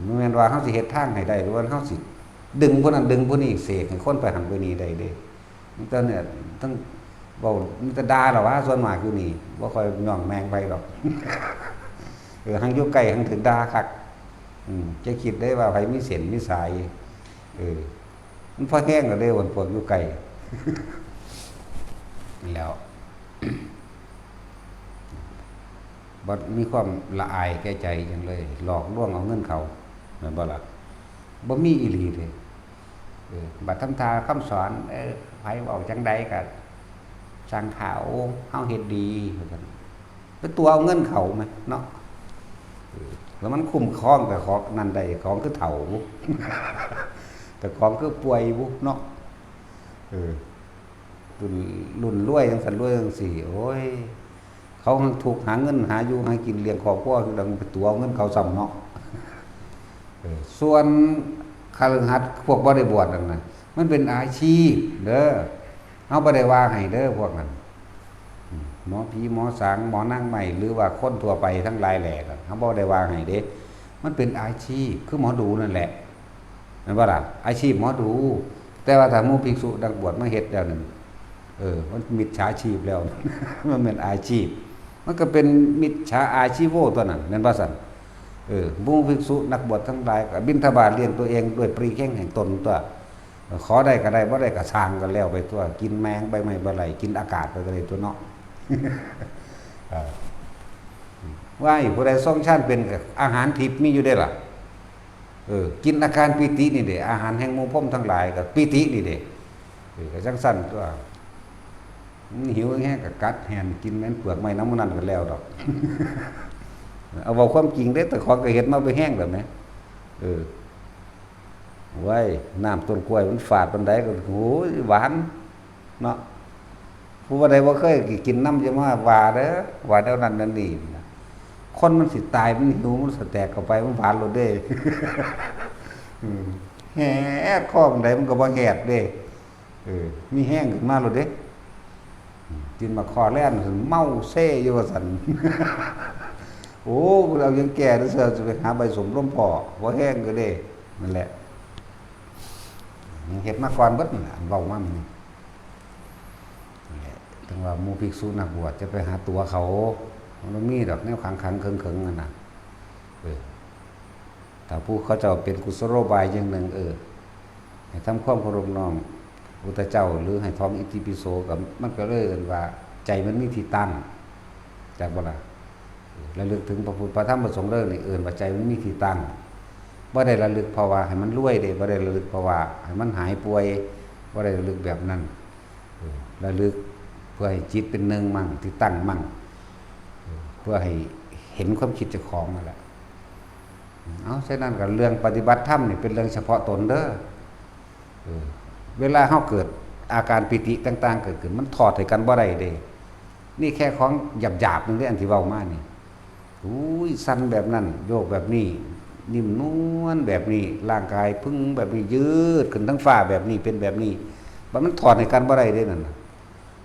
บ่แม่นว่าเฮาสิเฮ็ดทางให้ได้ หรือว่าเฮาสิดึงผู้นั้นดึงผู้นี้ เสกให้คนไปหั้นไปนี่ได้เด้ มีแต่เนี่ย ทั้งเว้า มีแต่ด่าล่ะวะ ส่วนมากอยู่นี่ บ่ค่อยย่องแม่งไผดอก เออ หั้งอยู่ใกล้หั้งถูกด่าคัก อืม จะคิดได้ว่าไผมีเส้นมีสาย เออ มันพอแฮงแล้วเด้ พวกอยู่ใกล้ แล้ว บัดมีความละอายแก่ใจจั่งเลย หลอกลวงเอาเงินเขา แม่นบ่ล่ะ บ่มีอีหลีเด้ บัดทำท่าคำสอน เออ ไผเว้าจั่งใดก็ช่างเขา เฮาเฮ็ดดี ว่าซั่น ไปตั๋วเอาเงินเขาแหมเนาะ เออ แล้วมันคุ้มครองแต่ของนั่นได้ ของคือเฒ่าบุ แต่ของคือป่วยบุเนาะ เออ รุ่น รุ่นรวยจั่งซั้นรวยจั่งซี้ โอ้ย เขาทุกข์หาเงินหาอยู่หากินเลี้ยงครอบครัว คือดังไปตั๋วเอาเงินเขาซ้ำเนาะ เออ ส่วนคฤหัสถ์พวกบ่ได้บวชนั่นน่ะ มันเป็นอาชีพเด้อ เฮาบ่ได้ว่าให้เด้อพวกนั้น อืม หมอผีหมอสางหมอนางไม้ หรือว่าคนทั่วไปทั้งหลายแหล่ก็ เฮาบ่ได้ว่าให้เด้ มันเป็นอาชีพ คือหมอดูนั่นแหละ แม่นบ่ล่ะ อาชีพหมอดู แต่ว่าถ้าหมู่ภิกษุนักบวชมาเฮ็ดแล้วนั่น เออ มันมิจฉาชีพแล้ว มันเป็นอาชีพ มันก็เป็นมิจฉาอาชีโวตัวนั้น แม่นบ่ซั่น เออ หมู่ภิกษุนักบวชทั้งหลายก็บิณฑบาตเลี้ยงตัวเองด้วยปรีแข้งแห่งตนตัว ขอได้ก็ได้ บ่ได้ก็ซ่างก็แล้วไปตัว กินแมงใบไม้ใบไหล กินอากาศไปก็ได้ตัวเนาะ เออ ว่าอยู่ผู้ใดทรงฌานเป็นก็อาหารทิพย์มีอยู่เด้ล่ะ เออ กินอาการปีตินี่เด้ อาหารแห่งหมู่พรหมทั้งหลายก็ปีตินี่เด้ เออ ก็จั่งซั่นตัว มันหิวแฮงก็กัดแฮนกินแม่นเปลือกไม้นำหมู่นั้นก็แล้วดอก เอาเว้าความจริงเด้ แต่ของก็เฮ็ดมาบ่แฮงแล้วแหม เออ โอ้ย น้ำต้นกล้วยมันฝาดปานใดก็ โอ้ย หวานเนาะ ผู้ใดบ่เคยกินนำอย่ามาว่าเด้อ ว่าแนวนั้นแนวนี้นะ คนมันสิตาย มันหิว มันสะแตกเข้าไป มันหวานโลดเด้ อืม แหดคอปานใดมันก็บ่แหดเด้ เออ มีแฮงขึ้นมาโลดเด้ อืม กินบักข้อแล่น เมาเซอยู่ว่าซั่น โอ้ เอาหยังแก้เด้อ สิไปหาใบส้มลมพ้อ บ่แฮงก็เด้ นั่นแหละ เฮ็ดมาก่อนเบิดนั่นแหละ อันเว้ามามื้อนี้ นั่นแหละ ถึงว่าหมู่ภิกษุนักบวชจะไปหาตั๋วเขา มันบ่มีดอกแนวขังๆ เขิงๆ นั่นน่ะ เออ ถ้าผู้เขาเจ้าเป็นกุศโลบายอย่างหนึ่ง เออ ให้ทำความเคารพน้อมพระพุทธเจ้า หรือให้ท่องอิติปิโส ก็ มันก็เลยเอิ้นว่าใจมันมีที่ตั้ง จักบ่ล่ะ เออ ระลึกถึงพระพุทธพระธรรมพระสงฆ์เด้อ นี่เอิ้นว่าใจมันมีที่ตั้ง บ่ได้ระลึกเพราะว่าให้มันรวยเด้ บ่ได้ระลึกเพราะว่าให้มันหายป่วย บ่ได้ระลึกแบบนั้น เออ ระลึกเพื่อให้จิตเป็นหนึ่งมั่ง ที่ตั้งมั่ง เออ เพื่อให้เห็นความคิดเจ้าของนั่นแหละ เอา ฉะนั้นก็เรื่องปฏิบัติธรรมนี่เป็นเรื่องเฉพาะตนเด้อ เออ เวลาเฮาเกิดอาการปีติต่างๆ เกิดขึ้น มันถอดให้กันบ่ได้เด้ นี่แค่ของหยาบๆ นึงเด้ อันที่เว้ามานี่ อุ้ย สั่นแบบนั้น โยกแบบนี้ นิ่มนวลแบบนี้ ร่างกายพึงแบบนี้ ยืดขึ้นทั้งฟ้าแบบนี้ เป็นแบบนี้ บัดมันถอดให้กันบ่ได้เด้นั่นน่ะ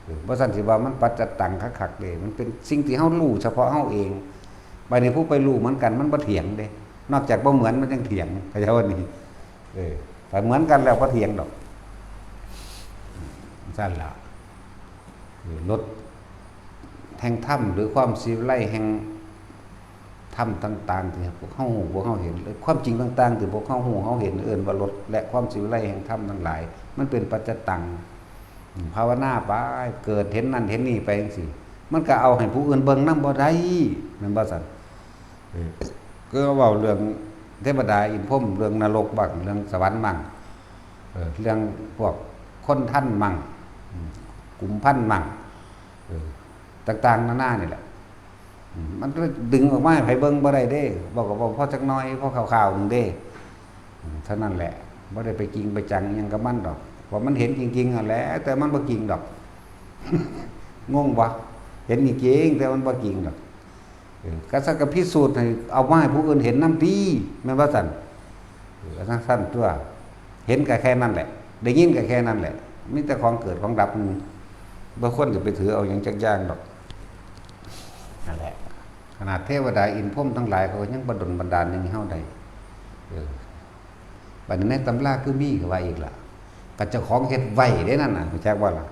เออ บ่ซั่นสิว่ามันปัจจัตตังคักๆ เด้ มันเป็นสิ่งที่เฮารู้เฉพาะเฮาเอง บัดนี้ผู้ไปรู้เหมือนกัน มันบ่เถียงเด้ นอกจากบ่เหมือนมันจั่งเถียง เข้าใจบ่นี่ เออ ถ้าเหมือนกันแล้วบ่เถียงดอก ซั่นล่ะ เออ รสแห่งธรรม หรือความสิวิไลแห่งธรรมต่างๆ ที่พวกเฮารู้ พวกเฮาเห็น ความจริงต่างๆ ที่พวกเฮารู้ เฮาเห็น เอิ้นว่ารส และความสิวิไลแห่งธรรมทั้งหลาย มันเป็นปัจจัตตัง อืม ภาวนาไป เกิดเห็นนั่นเห็นนี่ไปจั่งซี้ มันก็เอาให้ผู้อื่นเบิ่งนำบ่ได้ แม่นบ่ซั่น เออ ก็เว้าเรื่องเทวดาอินทร์พรหม เรื่องนรกบ้าง เรื่องสวรรค์บ้าง เออ เรื่องพวกคนทันบ้าง อืม กุมพันธ์บ้าง เออ ต่างๆ นานานี่แหละ อืม มันก็ดึงออกมาให้ไผเบิ่งบ่ได้เด้ เว้าก็เว้าพอจักหน่อย พอคร่าวๆ นึงเด้ อืม เท่านั้นแหละ บ่ได้ไปจริงไปจังอิหยังกับมันดอก เพราะมันเห็นจริงๆ นั่นแหละ แต่มันบ่จริงดอก งงบ่ เห็นจริงๆ แต่มันบ่จริงดอก เออ ก็สักก็พิสูจน์ให้ เอามาให้ผู้อื่นเห็นนำติ แม่นบ่ซั่น เออ จั่งซั่นตัว เห็นก็แค่นั้นแหละ ได้ยินก็แค่นั้นแหละ มีแต่ของเกิดของดับ อืม บ่ควรจะไปถือเอาหยังจักอย่างดอก นั่นแหละ ขนาดเทวดาอินทร์พรหมทั้งหลายเขายังบ่ดลบันดาลหยังให้เฮาได้ เออ บัดนี้ในตำราคือมีก็ว่าอีกล่ะ ก็เจ้าของเฮ็ดไว้เด้นั่นน่ะ รู้จักบ่ล่ะ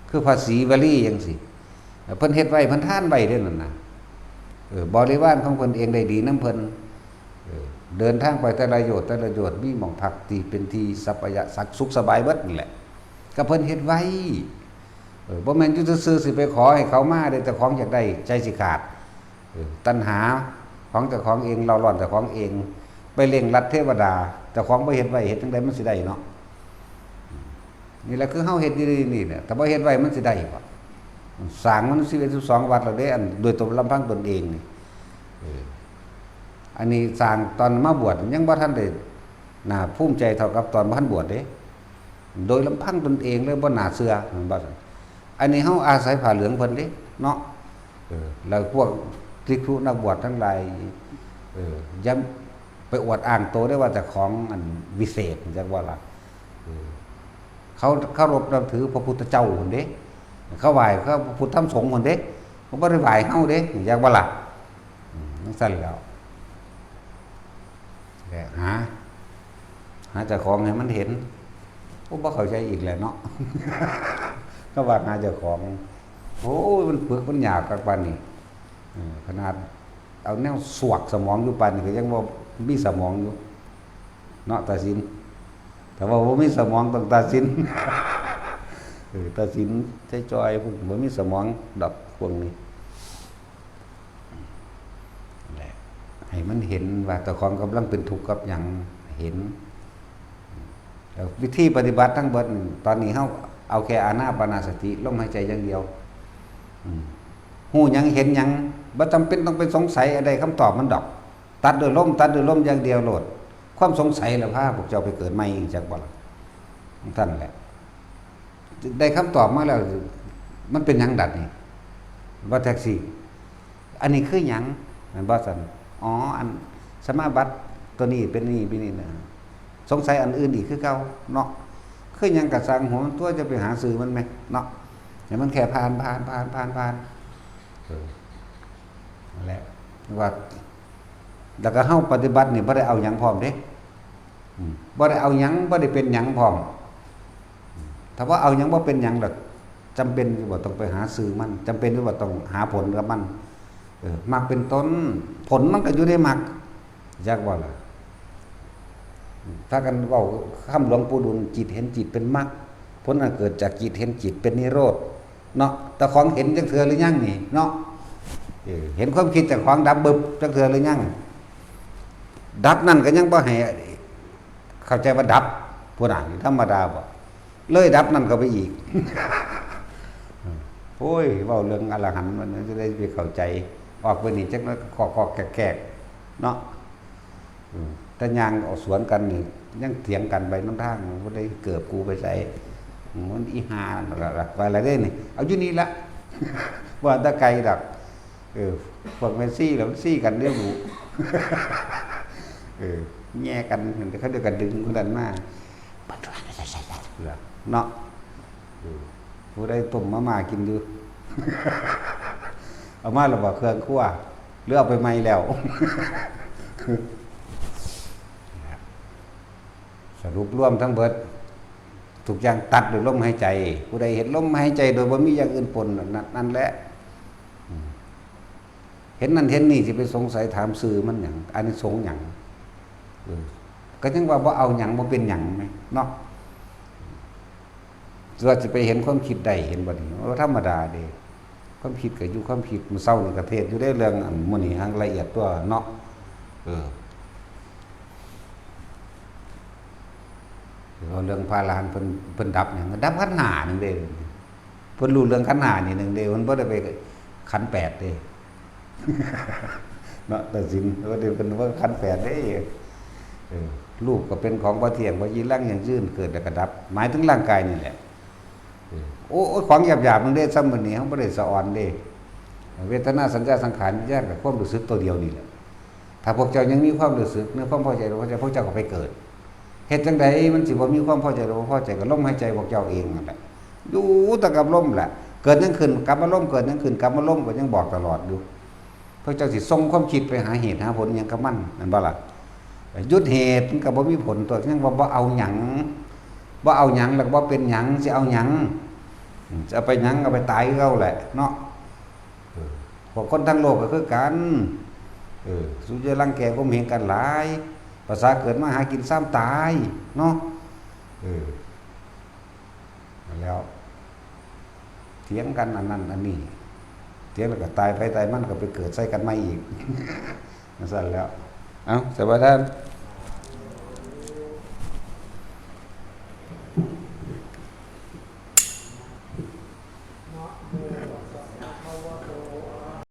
คือพระศรีวลีจั่งซี้ เพิ่นเฮ็ดไว้ เพิ่นทานไว้เด้นั่นน่ะ เออ บริวารของเพิ่นเองได้ดีนำเพิ่น เออ เดินทางไปแต่ละโยชน์แต่ละโยชน์ มีหม่องพักที่เป็นที่สัปปายะ สักสุขสบายเบิดนั่นแหละ ก็เพิ่นเฮ็ดไว้ เออ บ่แม่นอยู่ซื่อๆ สิไปขอให้เขามาเด้ เจ้าของอยากได้ใจสิขาด เออ ตัณหาของเจ้าของเอง เร่าร้อนเจ้าของเอง ไปเร่งรัดเทวดา เจ้าของบ่เฮ็ดไว้ เฮ็ดจั่งใดมันสิได้เนาะ นี่แหละคือเฮาเฮ็ดอยู่นี่เนี่ย ถ้าบ่เฮ็ดไว้มันสิได้บ่ สร้างมันสิบเอ็ด สิบสอง วัดแล้วเด้ อันโดยตัวลำพังตนเองนี่ เออ อันนี้สร้างตอนมาบวชยังบ่ทันได้น่าภูมิใจเท่ากับตอนบ่ทันบวชเด้ โดยลำพังตนเองเลยบ่น่าเชื่อ แม่นบ่ อันนี้เฮาอาศัยผ้าเหลืองเพิ่นเด้เนาะ เออ แล้วพวกภิกษุนักบวชทั้งหลาย เออ อย่าไปอวดอ้างตัวได้ว่าเจ้าของอันวิเศษ จักว่าล่ะ เออ เขาเคารพนับถือพระพุทธเจ้าหั่นเด้ เขาไหว้พระพุทธธรรมสงฆ์หั่นเด้ เขาบ่ได้ไหว้เฮาเด้ จักว่าล่ะ อืม จั่งซั่นแหล้ว แหละ หา หาเจ้าของให้มันเห็น โอ้ บ่เข้าใจอีกแหละเนาะ ก็ว่าหาเจ้าของ โอ้ย มันปึกมันยากคักปานนี้ เออ ขนาดเอาแนวสวกสมองอยู่ปานนี้ก็ยังบ่มีสมองอยู่ เนาะ ตาสิน แต่ว่าบ่มีสมองต้องตาสิน เออ ตาสินใจจ่อยพวกบ่มีสมองดอกพวกนี้ แหละ ให้มันเห็นว่าเจ้าของกำลังเป็นทุกข์กับหยัง เห็น แล้ววิธีปฏิบัติทั้งเบิด ตอนนี้เฮาเอาแค่อานาปานสติ ลมหายใจอย่างเดียว อืม ฮู้หยังเห็นหยัง บ่จำเป็นต้องไปสงสัยอะไรคำตอบมันดอก ตัดด้วยลม ตัดด้วยลมอย่างเดียวโลด ความสงสัยละพาพวกเจ้าไปเกิดใหม่อีกจักบ่ล่ะ ท่านแหละ ได้คำตอบมาแล้ว มันเป็นหยังดัดนี่ ว่าแท็กซี่ อันนี้คือหยัง แม่นบ่ซั่น อ๋อ อันสมาบัติตัวนี้เป็นนี่ เป็นนี่นะ สงสัยอันอื่นอีกคือเก่าเนาะ คือหยังกะซ่างหัวมันตัว จะไปหาซื้อมันแหมเนาะ ให้มันแค่ผ่าน ผ่าน ผ่าน ผ่าน ผ่าน เออ นั่นแหละ ว่า แล้วก็เฮาปฏิบัตินี่บ่ได้เอาหยังพร้อมเด้ อืม บ่ได้เอาหยัง บ่ได้เป็นหยังพร้อม ถ้าว่าเอาหยังบ่เป็นหยังล่ะ จำเป็นอยู่บ่ต้องไปหาซื้อมัน จำเป็นอยู่บ่ต้องหาผลกับมัน เออ มรรคเป็นต้น ผลมันก็อยู่ในมรรค จักว่าล่ะ ถ้ากันเว้าคำหลวงปู่ดูล จิตเห็นจิตเป็นมรรค ผลอันเกิดจากจิตเห็นจิตเป็นนิโรธ เนาะ แต่ของเห็นจักเทื่อหรือยังนี่เนาะ เออ เห็นความคิดเจ้าของดับบึบจักเทื่อหรือยัง ดับนั่นก็ยังบ่ให้เข้าใจว่าดับ พุ้นน่ะ ธรรมดาบ่ เลยดับนั่นเข้าไปอีก โอ้ย เว้าเรื่องอรหันต์มันจะได้ไปเข้าใจ ออกไปนี่จักหน่อยก็คอกๆแกกๆเนาะ อืม แต่ย่างออกสวนกันนี่ ยังเถียงกันไปนำทาง บ่ได้เกิบกูไปไส อืม มันอีห่านั่นล่ะ ไปละเด้นี่ เอาอยู่นี่ละ ว่าแต่ไกลดอก เออ พวกแม่นซี้แล้วมันซี้กันเด้อหมู่ เออ แย่กัน เขาเดียวกันดึงคนนั้นมา เนาะ เออ ผู้ใดต้มมาม่ากินอยู่ เอามาแล้วบ่เครื่องครัว หรือเอาไปใหม่แล้ว สรุปรวมทั้งเบิด ทุกอย่างตัดด้วยลมหายใจ ผู้ใดเห็นลมหายใจโดยบ่มีอย่างอื่นปน นั่น นั่นแหละ อืม เห็นนั่นเห็นนี่สิไปสงสัยถามซื่อมันหยัง อานิสงส์หยัง เออ ก็ยังว่าบ่เอาหยัง บ่เป็นหยังแหมเนาะ ว่าสิไปเห็นความคิดได้ เห็นบ่นี่ ว่าธรรมดาเด้ ความคิดก็อยู่ความคิด มื้อเช้านี่ก็เทศน์อยู่เด้ เรื่องอันมื้อนี้หั้งละเอียดตัวเนาะ เออ เว้าเรื่องพระอรหันต์เพิ่น เพิ่นดับหยัง ดับขันธ์ห้าหนึ่งเด้ เพิ่นรู้เรื่องขันธ์ห้านี่หนึ่งเด้ เพิ่นบ่ได้ไปขันธ์แปดเด้ เนาะ ตัดสินว่าเด้ เพิ่นว่าขันธ์แปดเด้ เออ รูปก็เป็นของบ่เที่ยง บ่จีรัง ยั่งยืน เกิดแล้วก็ดับ หมายถึงร่างกายนี่แหละ เออ โอ้ โอ้ย ของหยาบๆ มันเด้ ซ้ำมื้อนี้เฮาบ่ได้สะออนเด้ เวทนา สัญญา สังขาร วิญญาณ กับความรู้สึกตัวเดียวนี่แหละ ถ้าพวกเจ้ายังมีความรู้สึก ในความพอใจหรือบ่พอใจ พวกเจ้าก็ไปเกิด เฮ็ดจั่งใดมันสิบ่มีความพอใจหรือบ่พอใจ ก็ลมหายใจพวกเจ้าเองนั่นแหละ อยู่แต่กับลมแหละ เกิดหยังขึ้นกลับมาลม เกิดหยังขึ้นกลับมาลม ก็ยังบอกตลอดอยู่ พวกเจ้าสิส่งความคิดไปหาเหตุหาผลหยังกับมัน แม่นบ่ล่ะ หยุดเหตุมันก็บ่มีผลตัว ยังว่าบ่เอาหยัง บ่เอาหยังแล้วก็บ่เป็นหยัง สิเอาหยัง อืม จะเอาไปหยัง เอาไปตายคือเก่าแหละเนาะ เออ พวกคนทั้งโลกก็คือกัน เออ สูอย่ารังแกข่มเหงกันหลาย ภาษาเกิดมาหากินซ้ำตายเนาะ เออ แล้ว เถียงกันอันนั้นอันนี้ เถียงแล้วก็ตายไปตายมันก็ไปเกิดใส่กันใหม่อีก จั่งซั่นแล้ว เอ้า สวัสดีครับ